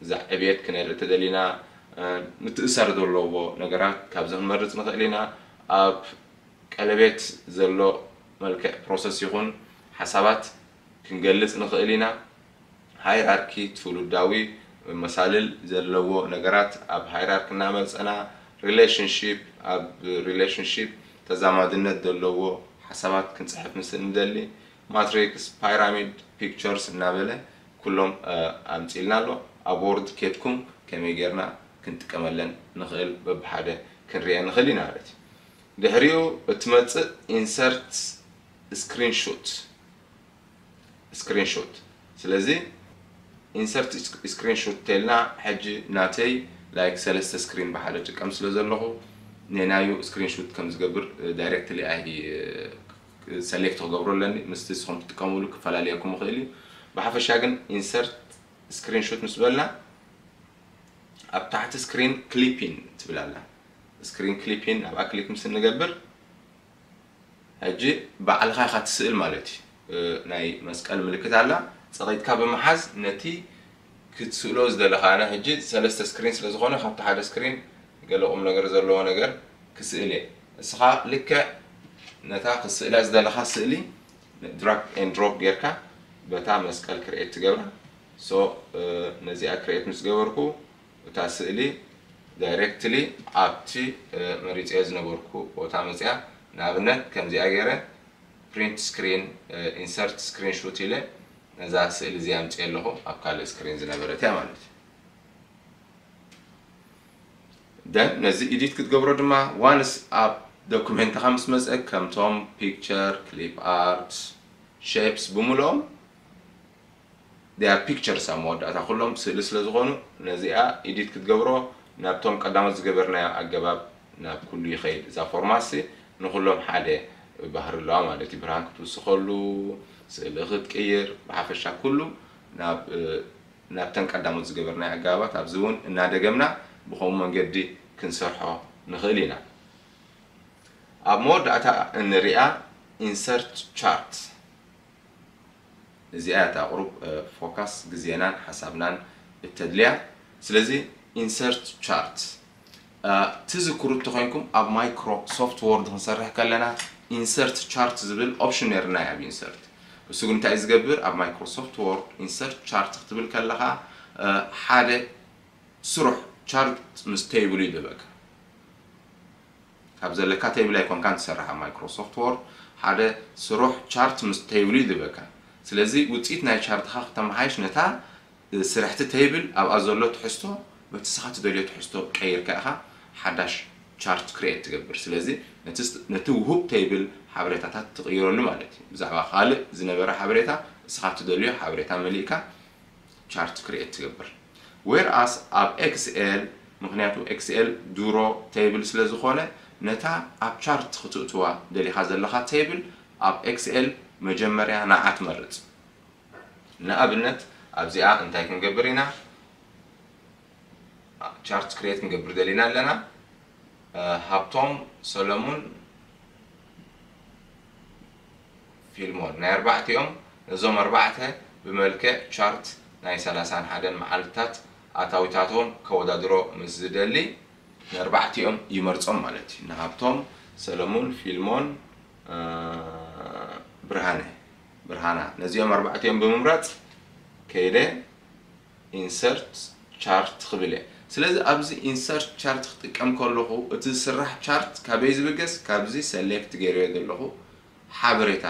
እዛ ዕብየት ክነርኢ ተደሊና ምትእሳር ዘለዎ ነገራት ካብዚ ክንመርጽ ንኽእል ኢና። ኣብ ቀለቤት ዘሎ መልክዕ ፕሮሰስ ይኹን ሓሳባት ክንገልጽ ንኽእል ኢና። ሃይራርኪ ትውልዳዊ መሳልል ዘለዎ ነገራት ኣብ ሃይራርኪ እናመጸና ሪሌሽንሺፕ ኣብ ሪሌሽንሺፕ ተዛማድነት ዘለዎ ሓሳባት ክንጽሕፍ ምስ እንደሊ ማትሪክስ ፓይራሚድ ፒክቸርስ እናበለ ኩሎም ኣምጺልና ኣሎ። ኣብ ወርድ ኬድኩም ከመይ ጌርና ክንጥቀመለን ንኽእል በብሓደ ክንሪአ ንኽእል ኢና ማለት እዩ። ድሕሪኡ እትመጽእ ኢንሰርት ስክሪንሹት ስክሪንሹት ስለዚ ኢንሰርት ስክሪንሹት ተልና ሕጂ ናተይ ላይክ ሰለስተ ስክሪን ብሓደ ጥቀም ስለ ዘለኹ ነናዩ ስክሪንሹት ከም ዝገብር ዳይሬክትሊ ኣይ ሰሌክት ክገብሮ ኣለኒ ምስቲ ንስኹም ትጥቀምሉ ክፈላለየኩም ይኽእል እዩ። ብሓፈሻ ግን ኢንሰርት ስክሪንሹት ምስ በልና ኣብ ታሕቲ ስክሪን ክሊፒን ትብል ኣላ። ስክሪን ክሊፒን ኣብኣ ክሊክ ምስ እንገብር ሕጂ ባዕልኻ ኢኻ ትስእል ማለት እዩ። ናይ መስቀል ምልክት ኣላ ጸቒጥካ ብምሓዝ ነቲ ክትስእሎ ዝደለኻ ኣነ ሕጂ ሰለስተ ስክሪን ስለ ዝኾነ ካብቲ ሓደ ስክሪን ገለ ቁም ነገር ዘለዎ ነገር ክስእል እየ። እስኻ ልክዕ ነታ ክስእላ ዝደለኻ ስእሊ ድራግ ኤንድ ድሮፕ ጌርካ በታ መስቀል ክርኤት ትገብራ። ሶ ነዚኣ ክርኤት ምስ ገበርኩ እታ ስእሊ ዳይሬክትሊ ኣብቲ መሪፀዮ ዝነበርኩ ቦታ መፅያ። ንኣብነት ከምዚኣ ገይረ ፕሪንት ስክሪን ኢንሰርት ስክሪን ሹት ኢለ ነዛ ስእሊ እዚኣ ኣምፅየ ኣለኹ። ኣብ ካልእ ስክሪን ዝነበረት እያ ማለት እዩ። ደን ነዚ ኢዲት ክትገብሮ ድማ ዋንስ ኣብ ዶኩሜንትኻ ምስ መፀ ከምቶም ፒክቸር ክሊፕ ኣርት ሼፕስ ብምልኦም ዲያ ፒክቸርስ ኣብ መወዳእታ ኩሎም ስእሊ ስለ ዝኾኑ ነዚኣ ኢዲት ክትገብሮ ናብቶም ቀዳሞት ዝገበርናዮ ኣገባብ ናብ ኩሉ ይኸይድ። እዛ ፎርማትሲ ንኩሎም ሓደ ባህሪ ኣለዋ ማለት እዩ። ብርሃን ክትውስኸሉ፣ ስእሊ ክትቅይር፣ ብሓፈሻ ኩሉ ናብ ናብተን ቀዳሞት ዝገበርናዮ ኣገባባት ኣብዚ እውን እናደገምና ብኸምኡ መንገዲ ክንሰርሖ ንኽእል ኢና። ኣብ መወዳእታ እንሪኣ ኢንሰርት ቻርት እዚኣ እያ እታ ቁሩብ ፎካስ ግዜናን ሓሳብናን እተድልያ። ስለዚ ኢንሰርት ቻርት ትዝክሩ እንተኾይንኩም ኣብ ማይክሮሶፍት ወርድ ክንሰርሕ ከለና ኢንሰርት ቻርት ዝብል ኦፕሽን ነርና ኣብ ኢንሰርት። እሱ ግን እንታይ ዝገብር ኣብ ማይክሮሶፍት ወርድ ኢንሰርት ቻርት ክትብል ከለኻ ሓደ ስሩሕ ቻርት ምስ ቴብል እዩ ዝህበካ። ካብ ዘለካ ቴብል ኣይኮንካን ትሰርሕ ኣብ ማይክሮሶፍት ወርድ። ሓደ ስሩሕ ቻርት ምስ ቴብል እዩ ዝህበካ። ስለዚ ውፅኢት ናይ ቻርትኻ ክተመሓይሽ ነታ ስርሕቲ ቴብል ኣብኣ ዘሎ ትሕዝቶ በቲ ንስኻ ትደልዮ ትሕዝቶ ቀይርካ ኢኻ ሓዳሽ ቻርት ክሪኤት ትገብር። ስለዚ ነቲ ስ- ነቲ ውሁብ ቴብል ሓበሬታታት ትቕይረሉ ማለት እዩ። ብዛዕባ ካልእ ዝነበረ ሓበሬታ ንስኻ ትደልዮ ሓበሬታ መሊእካ ቻርት ክሪኤት ትገብር። Whereas ኣብ ኤክስኤል፣ ምክንያቱ ኤክስኤል ድሮ ቴብል ስለ ዝኾነ፣ ነታ ኣብ ቻርት ክትእትዋ ደሊኻ ዘለኻ ቴብል ኣብ ኤክስኤል መጀመርያ ንዓ ትመርጽ። ንኣብነት ኣብዚኣ እንታይ ክንገብር ኢና? ቻርት ክሪኤት ክንገብር ደሊና ኣለና። ሃብቶም ሰለሙን ፊልሞን ናይ ኣርባዕቲኦም፣ ነዞም ኣርባዕተ ብመልክዕ ቻርት ናይ ሰላሳን ሓደን መዓልትታት ኣታዊታቶም ከወዳድሮ ምስ ዝደሊ፣ ንኣርባዕቲኦም ይመርጾም ማለት እዩ። ንሃብቶም ሰለሙን ፊልሞን ብርሃነ ብርሃና፣ ነዚኦም ኣርባዕቲኦም ብምምራጽ ከይደ ኢንሰርት ቻርት ክብል እየ። ስለዚ ኣብዚ ኢንሰርት ቻርት ክጥቀም ከለኹ እቲ ዝስራሕ ቻርት ካበይ ዝብገስ? ካብዚ ሰሌክት ገይረዮ ዘለኹ ሓበሬታ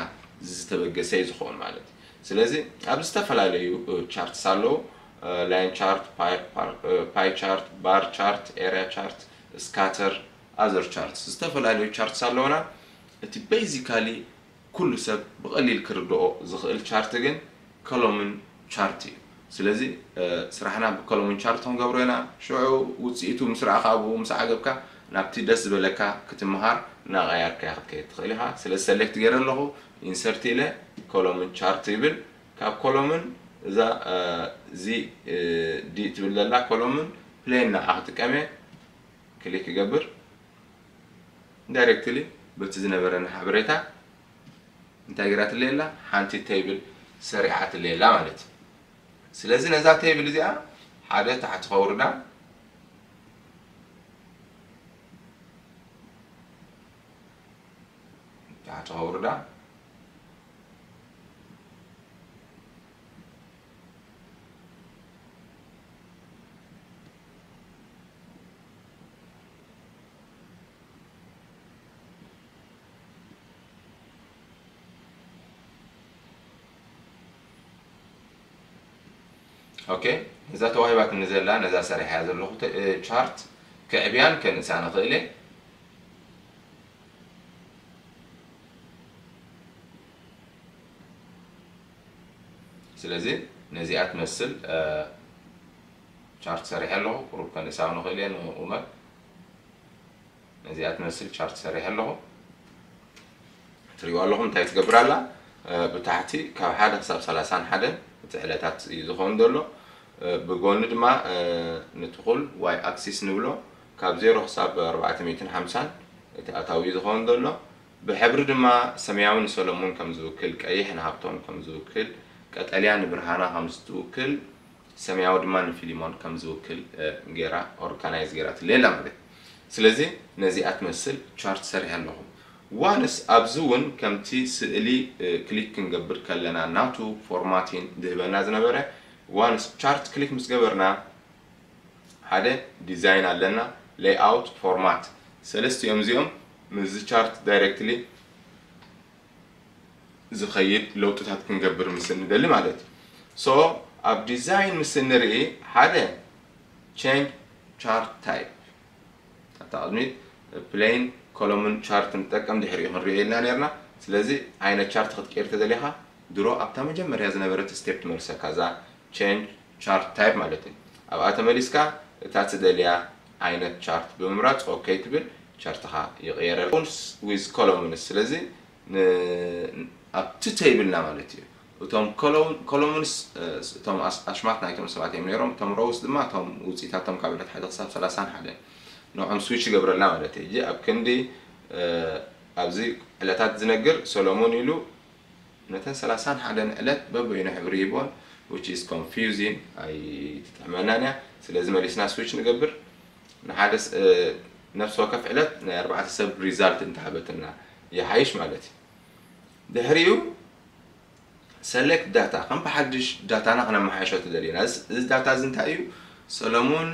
ዝተበገሰ እዩ ዝኸውን ማለት እዩ። ስለዚ ኣብ ዝተፈላለዩ ቻርትስ ኣለዉ። ላይን ቻርት፣ ፓይ ቻርት፣ ባር ቻርት፣ ኤሪያ ቻርት፣ ስካተር፣ ኣዘር ቻርትስ፣ ዝተፈላለዩ ቻርትስ ኣለውና። እቲ ቤዚካሊ ኩሉ ሰብ ብቐሊል ክርድኦ ዝኽእል ቻርት ግን ኮሎምን ቻርት እዩ። ስለዚ ስራሕና ብኮሎምን ቻርት ክንገብሮ ኢና። ሽዑ ውፅኢቱ ምስ ረኣኻ ኣብኡ ምስ ዓገብካ ናብቲ ደስ ዝበለካ ክትምሃር እናቐያርካያ ክትከይድ ትኽእል ኢኻ። ስለዚ ሰሌክት ገይረ ኣለኹ፣ ኢንሰርት ኢለ ኮሎምን ቻርት ይብል። ካብ ኮሎምን እዛ እዚ ዲ ትብል ዘላ ኮሎምን ፕሌን ንዓ ክጥቀም እየ። ክሊክ ይገብር። ዳይሬክትሊ በቲ ዝነበረኒ ሓበሬታ እንታይ ገይራትለይ ኣላ? ሓንቲ ቴብል ሰሪዓትለይ ኣላ ማለት እዩ። ስለዚ ነዛ ቴብል እዚኣ ሓደ ታሕቲ ከውርዳ፣ ታሕቲ ከውርዳ። ኦኬ፣ ነዛ ተዋሂባትኒ ዘላ፣ ነዛ ሰሪሐያ ዘለኹ ተ- እ፣ ቻርት ከዕብያን ከንእሳ ንኽእል እየ። ስለዚ ነዚኣ ትመስል እ፣ ቻርት ሰሪሐ ኣለኹ። ቁሩብ ከንእሳ ንኽእል እየ ንኡመር። ነዚኣ ትመስል ቻርት ሰሪሐ ኣለኹ። ትሪእዋ ኣለኹም እንታይ ትገብር ኣላ? እ፣ ብታሕቲ ካብ ሓደ ክሳብ ሰላሳን ሓደን እቲ ዕለታት እዩ ዝኸውን ዘሎ። እ፣ ብጎኒ ድማ እ፣ ንትኹል ዋይ ኣክሲስ ንብሎ ካብ ዜሮ ክሳብ ኣርባዕተ ሚእትን ሓምሳን እቲ ኣታዊ እዩ ዝኸውን ዘሎ። ብሕብሪ ድማ ሰማያዊ ንሰሎሙን ከም ዝውክል፣ ቀይሕ ንሃብቶም ከም ዝውክል፣ ቀጠልያ ንብርሃና ከም ዝውክል፣ ሰማያዊ ድማ ንፊሊሞን ከም ዝውክል እ፣ ጌራ ኦርጋናይዝ ጌራትለይ ኣላ ማለት እዩ። ስለዚ ነዚኣ ትመስል ቻርት ሰሪሐ ኣለኹ። ዋንስ ኣብዚ እውን ከምቲ ስእሊ እ፣ ክሊክ ክንገብር ከለና ናቱ ፎርማቲን ዝህበና ዝነበረ ዋንስ ቻርት ክሊክ ምስ ገበርና ሓደ ዲዛይን ኣለና፣ ሌይኣውት፣ ፎርማት። ሰለስቲኦም እዚኦም ምስዚ ቻርት ዳይሬክትሊ ዝኸይድ ለውጥታት ክንገብር ምስ እንደሊ ማለት እዩ። ሶ ኣብ ዲዛይን ምስ እንርኢ ሓደ ቼንጅ ቻርት ታይፕ ኣብታ ቅድሚት ፕሌን ኮሎምን ቻርት ንጠቀም ድሕሪኡ ክንሪኦ ኢልና ነርና። ስለዚ ዓይነት ቻርት ክትቀይር ተደሊኻ ድሮ ኣብታ መጀመርያ ዝነበረት ስቴፕ ትመልሰካ እዛ ቼንጅ ቻርት ታይፕ ማለት እዩ። ኣብኣ ተመሊስካ እታ ትደልያ ዓይነት ቻርት ብምምራፅ ኦኬ ትብል፣ ቻርትኻ ይቕየረልካ። ዊዝ ኮሎምንስ ስለዚ ን- ኣብቲ ተይብልና ማለት እዩ። እቶም ኮሎምንስ እቶም ኣሽማት ናይቶም ሰባት እዮም ነይሮም። እቶም ሮውስ ድማ እቶም ውፅኢታቶም ካብ ዕለት ሓደ ክሳብ ሰላሳን ሓደ ንዖም ስዊች ይገብረልና ማለት እዩ። ኣብ ክንዲ ኣብዚ ዕለታት ዝነግር ሰሎሞን ኢሉ ነተን ሰላሳን ሓደን ዕለት በበይኑ ሕብሪ ሂቦን which is confusing ኣይትጥዕመናን እያ። ስለዚ መሊስና ስዊች ንገብር። ንሓደ ነፍሲ ወከፍ ዕለት ናይ ኣርባዕተ ሰብ ሪዛልት እንተሃበትና ይሓይሽ ማለት እዩ። ድሕሪኡ ሰሌክት ዳታ ከም ብሓድሽ ዳታና ክነመሓይሾ ትደልዩና። እዚ ዳታ እዚ እንታይ እዩ? ሰለሙን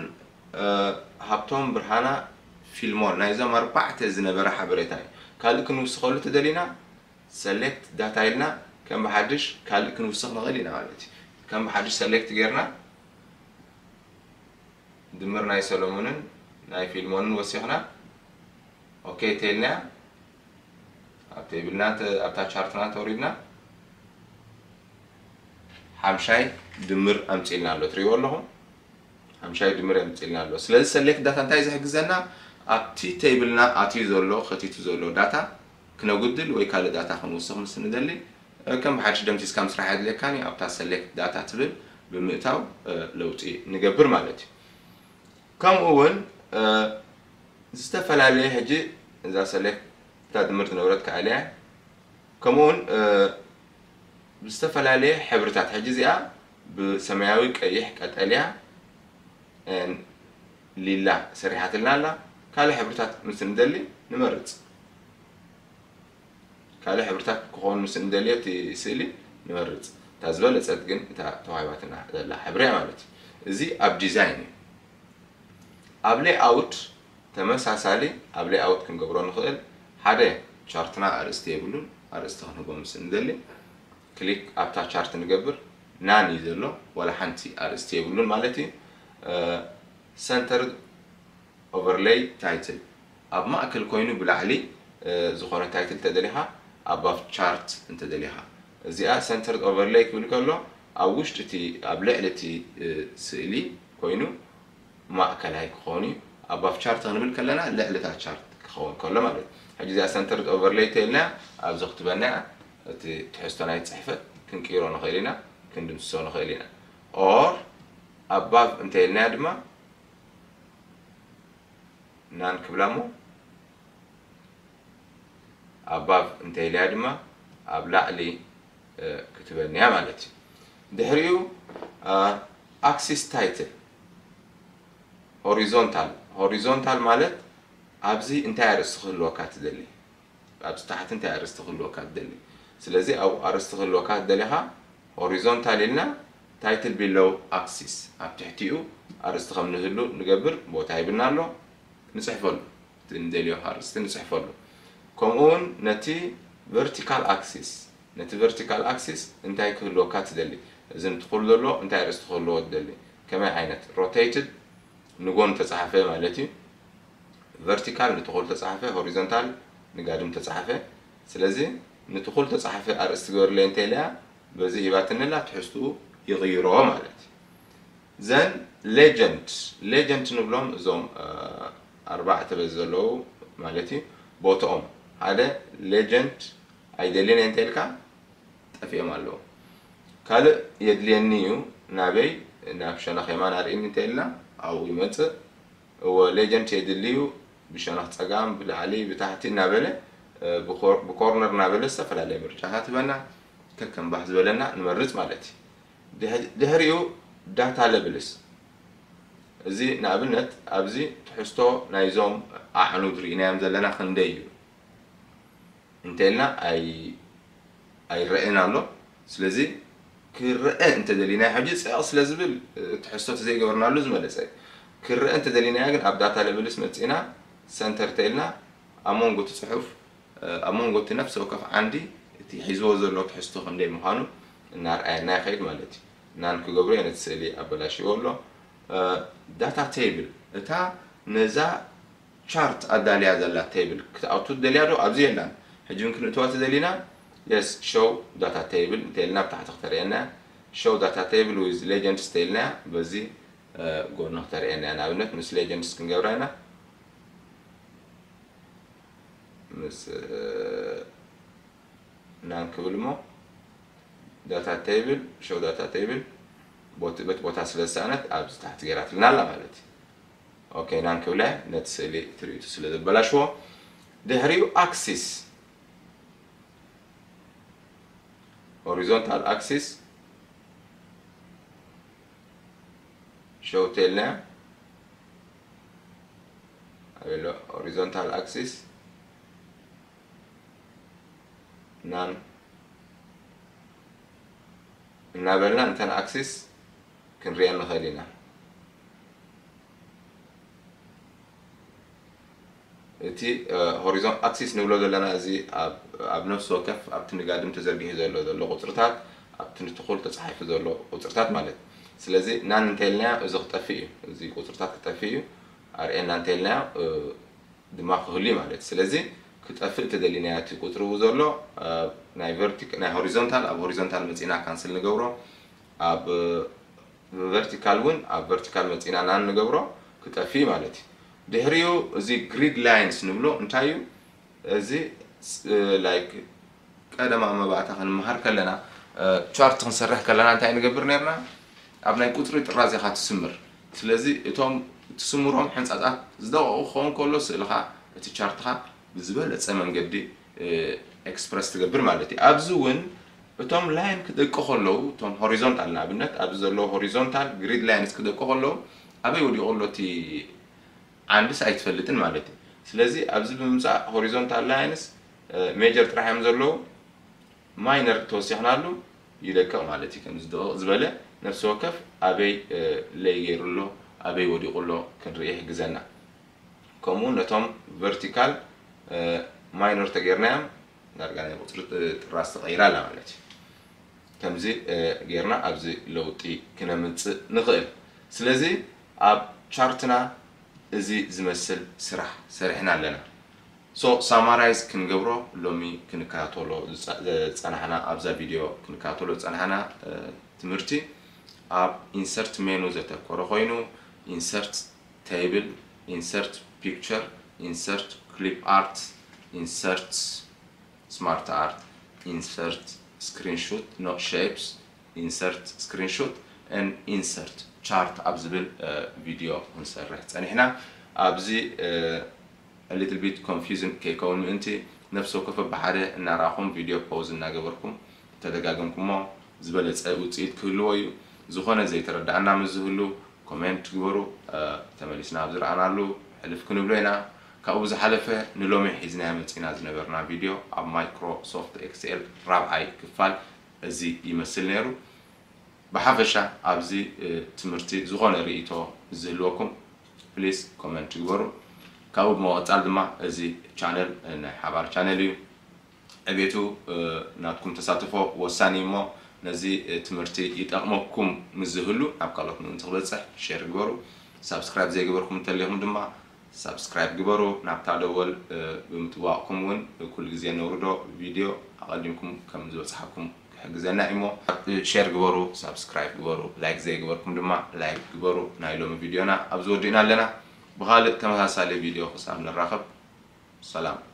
ሃብቶም፣ ብርሃና፣ ፊልሞን፣ ናይዞም ኣርባዕተ ዝነበረ ሓበሬታ እዩ። ካልእ ክንውስኸሉ ተደሊና፣ ሰሌክት ዳታ ኢልና ከም ብሓድሽ ካልእ ክንውስኽ ንኽእል ኢና ማለት እዩ። ከም ብሓድሽ ሰሌክት ጌርና ድምር ናይ ሰሎሞንን ናይ ፊልሞንን ወሲኽና፣ ኦኬ ተልና፣ ኣብ ቴብልና፣ ኣብታ ቻርትና ተወሪድና ሓምሻይ ድምር ኣምፂልና ኣሎ። ትሪእዎ ኣለኹም? ሓምሻይ ድምር ኣምፂልና ኣሎ። ስለዚ ሰሌክት ዳታ እንታይ ዝሕግዘና? ኣብቲ ቴብልና ኣትዩ ዘሎ፣ ከቲቱ ዘሎ ዳታ ክነጉድል ወይ ካልእ ዳታ ክንውስኽ ምስ ንደሊ፣ ከም ብሓድሽ ደምሲስካ ምስራሕ የድልየካን እዩ። ኣብታ ሰሌክት ዳታ ትብል ብምእታው ለውጢ ንገብር ማለት እዩ። ከምኡ እውን ዝተፈላለየ፣ ሕጂ እዛ ሰሌክት እታ ድምር ዝነበረት ከኣልያ፣ ከምኡ እውን ብዝተፈላለየ ሕብርታት፣ ሕጂ እዚኣ ብሰማያዊ፣ ቀይሕ፣ ቀጠልያ፣ ሊላ ሰሪሓትልና ኣላ። ካልእ ሕብርታት ምስ እንደሊ ንመርጽ። ካልእ ሕብርታት ክኾን ምስ እንደልዮ እቲ ስእሊ ንመርጽ። እታ ዝበለጸት ግን እታ ተዋሂባትና ዘላ ሕብሪ እያ ማለት እዩ። እዚ ኣብ ዲዛይን እዩ። ኣብ ሌይኣውት ተመሳሳሊ፣ ኣብ ሌይኣውት ክንገብሮ ንኽእል። ሓደ ቻርትና ኣርእስቲ የብሉን፣ ኣርእስቲ ክንህቦ ምስ እንደሊ ክሊክ ኣብታ ቻርት ንገብር። ናን እዩ ዘሎ፣ ዋላ ሓንቲ ኣርእስቲ የብሉን ማለት እዩ። ሰንተር ኦቨርሌይ ታይትል ኣብ ማእከል ኮይኑ ብላዕሊ ዝኾነ ታይትል ተደሊኻ፣ ኣባቭ ቻርት እንተደሊኻ፣ እዚኣ ሰንተርድ ኦቨርሌይ ክብል ከሎ ኣብ ውሽጢ እቲ፣ ኣብ ልዕሊ እቲ ስእሊ ኮይኑ ማእከላይ ክኸውን እዩ። ኣባቭ ቻርት ክንብል ከለና ልዕሊ እታ ቻርት ክኸውን ከሎ ማለት እዩ። ሕጂ እዚኣ ሰንተርድ ኦቨርሌይ ተይልና ኣብዚ ክትበና እቲ ትሕዝቶ ናይ ጽሕፈት ክንቅይሮ ንኽእል ኢና፣ ክንድምስሶ ንኽእል ኢና። ኦር ኣባቭ እንተይልና ድማ ናን ክብላ እሞ ኣባቭ እንተይልያ ድማ ኣብ ላዕሊ ክትበንያ ማለት እዩ። ድሕሪኡ ኣክሲስ ታይትል ሆሪዞንታል፣ ሆሪዞንታል ማለት ኣብዚ እንታይ ኣርእስቲ ክህልወካ ትደሊ፣ ኣብዚ ታሕቲ እንታይ ኣርእስቲ ክህልወካ ትደሊ። ስለዚ ኣብ ኣርእስቲ ክህልወካ ትደሊኻ ሆሪዞንታል ኢልና ታይትል ቢሎው ኣክሲስ ኣብ ትሕቲኡ ኣርእስቲ ከም ንህሉ ንገብር ቦታ ሂብና ኣሎ። ንጽሕፈሉ፣ እቲ ንደልዮ ኣርእስቲ ንጽሕፈሉ። ከምኡ እውን ነቲ ቨርቲካል ኣክሲስ፣ ነቲ ቨርቲካል ኣክሲስ እንታይ ክህልወካ ትደሊ፣ እዚ ንትኹል ዘሎ እንታይ ኣርእስቲ ክህልዎ ትደሊ፣ ከመይ ዓይነት ሮቴትድ ንጎን ተጻሓፈ ማለት እዩ። ቨርቲካል ንትኹል ተጻሓፈ፣ ሆሪዞንታል ንጋድም ተጻሓፈ። ስለዚ ንትኹል ተጻሓፈ ኣርእስቲ ግበርለይ እንተኢለያ በዚ ሂባትንላ ትሕዝትኡ ይቕይሮ ማለት እዩ። ዘን ሌጀንድ፣ ሌጀንድ ንብሎም እዞም ኣርባዕተ በዚ ዘለዉ ማለት እዩ። ቦትኦም ሓደ ሌጀንድ ኣይደልን እየ እንተኢልካ ጠፊኦም ኣለዉ። ካልእ የድልየኒ እዩ ናበይ፣ ናብ ሸነኽ የማን ኣርእኒ እንተኢልና ኣብኡ ይመጽእ። እወ ሌጀንድ የድሊ እዩ ብሸነኽ ጸጋም፣ ብላዕሊ፣ ብታሕቲ እናበለ ብኮርነር እናበለ ዝተፈላለየ ምርጫታት ህበና። ከከም ባህ ዝበለና ንመርጽ ማለት እዩ። ድሕሪኡ ዳታ ለብልስ፣ እዚ ንኣብነት ኣብዚ ትሕዝቶ ናይዞም ኣዕኑድ ርኢናዮም ዘለና ክንደይ እዩ እንተልና ኣይረአን ኣሎ። ስለዚ ክረአ እንተደሊና ሕጂ ፅዕቕ ስለ ዝብል ትሕዝቶ ዘይገበርናሉ ዝመለፀ። ክረአ እንተደሊናያ ግን ኣብ ዳታ ለብልስ መፂና ሰንተር ተልና ኣብ መንጎ እቲ ፅሑፍ ኣብ መንጎ እቲ ነፍሲ ወከፍ ዓንዲ እቲ ሒዝዎ ዘሎ ትሕዝቶ ክንደይ ምዃኑ እናርኣየና ይኸይድ ማለት እዩ። ናን ክገብሮ እየ ነቲ ስእሊ ኣበላሽዎ ኣሎ። ዳታ ቴብል እታ ነዛ ቻርት ኣዳልያ ዘላ ቴብል ክትኣቱ ደልያ ዶ? ኣብዚ የላን። ሕጂ እውን ክንእትዋ ተደሊና የስ ሾው ዳታ ቴብል እንተልና ብታሕቲ ክተርእየና። ሾው ዳታ ቴብል ዊዝ ሌጀንድስ ተልና በዚ ጎኑ ክተርእየና እያ። ንኣብነት ምስ ሌጀንድስ ክንገብራ ኢና። ምስ ናን ክብል እሞ ዳታ ቴብል ሾው ዳታ ቴብል በቲ ቦታ ስለ ዝሰኣነት ኣብዚ ታሕቲ ገይራትልና ኣላ ማለት እዩ። ኦኬ ናን ክብለ ነቲ ስእሊ ትርኢቱ ስለ ዘበላሽዎ ድሕሪኡ ኣክሲስ ሆሪዞንታል ኣክሲስ ሸውቴልና ኣበሎ ሆሪዞንታል ኣክሲስ ናን እናበልና እንተን ኣክሲስ ክንሪኦ ንኽእል ኢና። እቲ horizon axis ንብሎ ዘለና እዚ ኣብ ነፍሲ ወከፍ ኣብቲ ንጋድም ተዘርጊሑ ዘሎ ዘሎ ቁፅርታት ኣብቲ ንትኹል ተፃሒፉ ዘሎ ቁፅርታት ማለት። ስለዚ none እንተኢልናዮ እዚ ክጠፍእ እዩ። እዚ ቁፅርታት ክጠፍእ እዩ። ኣርእየና እንተኢልናዮ ድማ ክህሉ ማለት። ስለዚ ክጠፍእ ተደሊናዮ እቲ ቁፅሪ ኡ ዘሎ ናይ vertical ናይ horizontal ኣብ horizontal መፂና cancel ንገብሮ ኣብ vertical እውን ኣብ vertical መፂና none ንገብሮ ክጠፍእ ማለት እዩ። ድሕሪኡ እዚ grid lines ንብሎ እንታይ እዩ? እዚ like ቀደማዊ መባእታ ክንመሃር ከለና chart ክንሰርሕ ከለና እንታይ ንገብር ነርና? ኣብ ናይ ቁፅሪ ጥራዝ ኢኻ ትስምር። ስለዚ እቶም ትስምሮም ሕንፃፃት ዝደቐቑ ክኸውን ከሎ ስእልኻ እቲ chart ኻ ብዝበለፀ መንገዲ express ትገብር ማለት እዩ። ኣብዚ እውን እቶም line ክደቁ ከለዉ እቶም horizontal ንኣብነት ኣብዚ ዘለዉ horizontal grid lines ክደቁ ከለዉ ኣበይ ወዲቑ ኣሎ እቲ ዓንድስ ኣይትፈልጥን ማለት እዩ። ስለዚ ኣብዚ ብምምፃእ horizontal lines major ጥራሕ እዮም ዘለዉ። Minor ተወሲኽናሉ ይደቅቕ ማለት እዩ። ከምዚ ደቕቕ ዝበለ ነፍሲ ወከፍ ኣበይ lay ገይሩ ኣሎ ኣበይ ወዲቑ ኣሎ ክንርኢ ይሕግዘና። ከምኡ ነቶም vertical minor ተገይርናዮም ዳርጋ ናይ ቁፅሪ ጥራዝ ተቐይራ ኣላ ማለት እዩ። ከምዚ ጌርና ኣብዚ ለውጢ ክነምፅእ ንኽእል። ስለዚ ኣብ chart ና እዚ ዝመስል ስራሕ ሰሪሕና ኣለና። So summarize ክንገብሮ ሎሚ ክንከታተሎ ዝፀናሕና ኣብዛ video ክንከታተሎ ዝፀናሕና ትምህርቲ ኣብ insert menu ዘተኮረ ኮይኑ insert table፣ insert picture፣ insert clip art፣ insert smart art፣ insert screenshot፣ no shapes፣ insert screenshot and insert chart ኣብ ዝብል video ክንሰርሕ ፀኒሕና። ኣብዚ a little bit confusing ከይከውን ምእንቲ ነፍሲ ወከፍ ብሓደ እናረኣኹም video pause እናገበርኩም ተደጋገምኩሞ ዝበለፀ ውፅኢት ክህልዎ እዩ። ዝኾነ ዘይተረዳእና ምስ ዝህሉ comment ግበሩ። ተመሊስና ኣብ ዝረኣናሉ ሕልፍ ክንብሎ ኢና። ካብኡ ብዝሓለፈ ንሎሚ ሒዝናዮ መፂና ዝነበርና video ኣብ Microsoft Excel ራብዓይ ክፋል እዚ ይመስል ነይሩ። ብሓፈሻ ኣብዚ ትምህርቲ ዝኾነ ርእይቶ ዝህልወኩም please comment ግበሩ። ካብኡ ብምቕፃል ድማ እዚ channel ናይ ሓባር channel እዩ። ዕቤቱ ናትኩም ተሳትፎ ወሳኒ እሞ ነዚ ትምህርቲ ይጠቕመኩም ምስ ዝህሉ ናብ ካልኦት ምእንቲ ክበፅሕ share ግበሩ። Subscribe ዘይገበርኩም እንተሊኹም ድማ subscribe ግበሩ። ናብታ ደወል ብምጥዋቕኩም እውን ኩሉ ግዜ ነውርዶ video ኣቐዲምኩም ከም ዝበፅሓኩም ክሕግዘና እዩ እሞ share ግበሩ፣ subscribe ግበሩ። Like ዘይገበርኩም ድማ like ግበሩ። ናይ ሎሚ video ና ኣብዚ ወዲእና ኣለና። ብኻልእ ተመሳሳሊ video ክሳብ ንራኸብ ሰላም።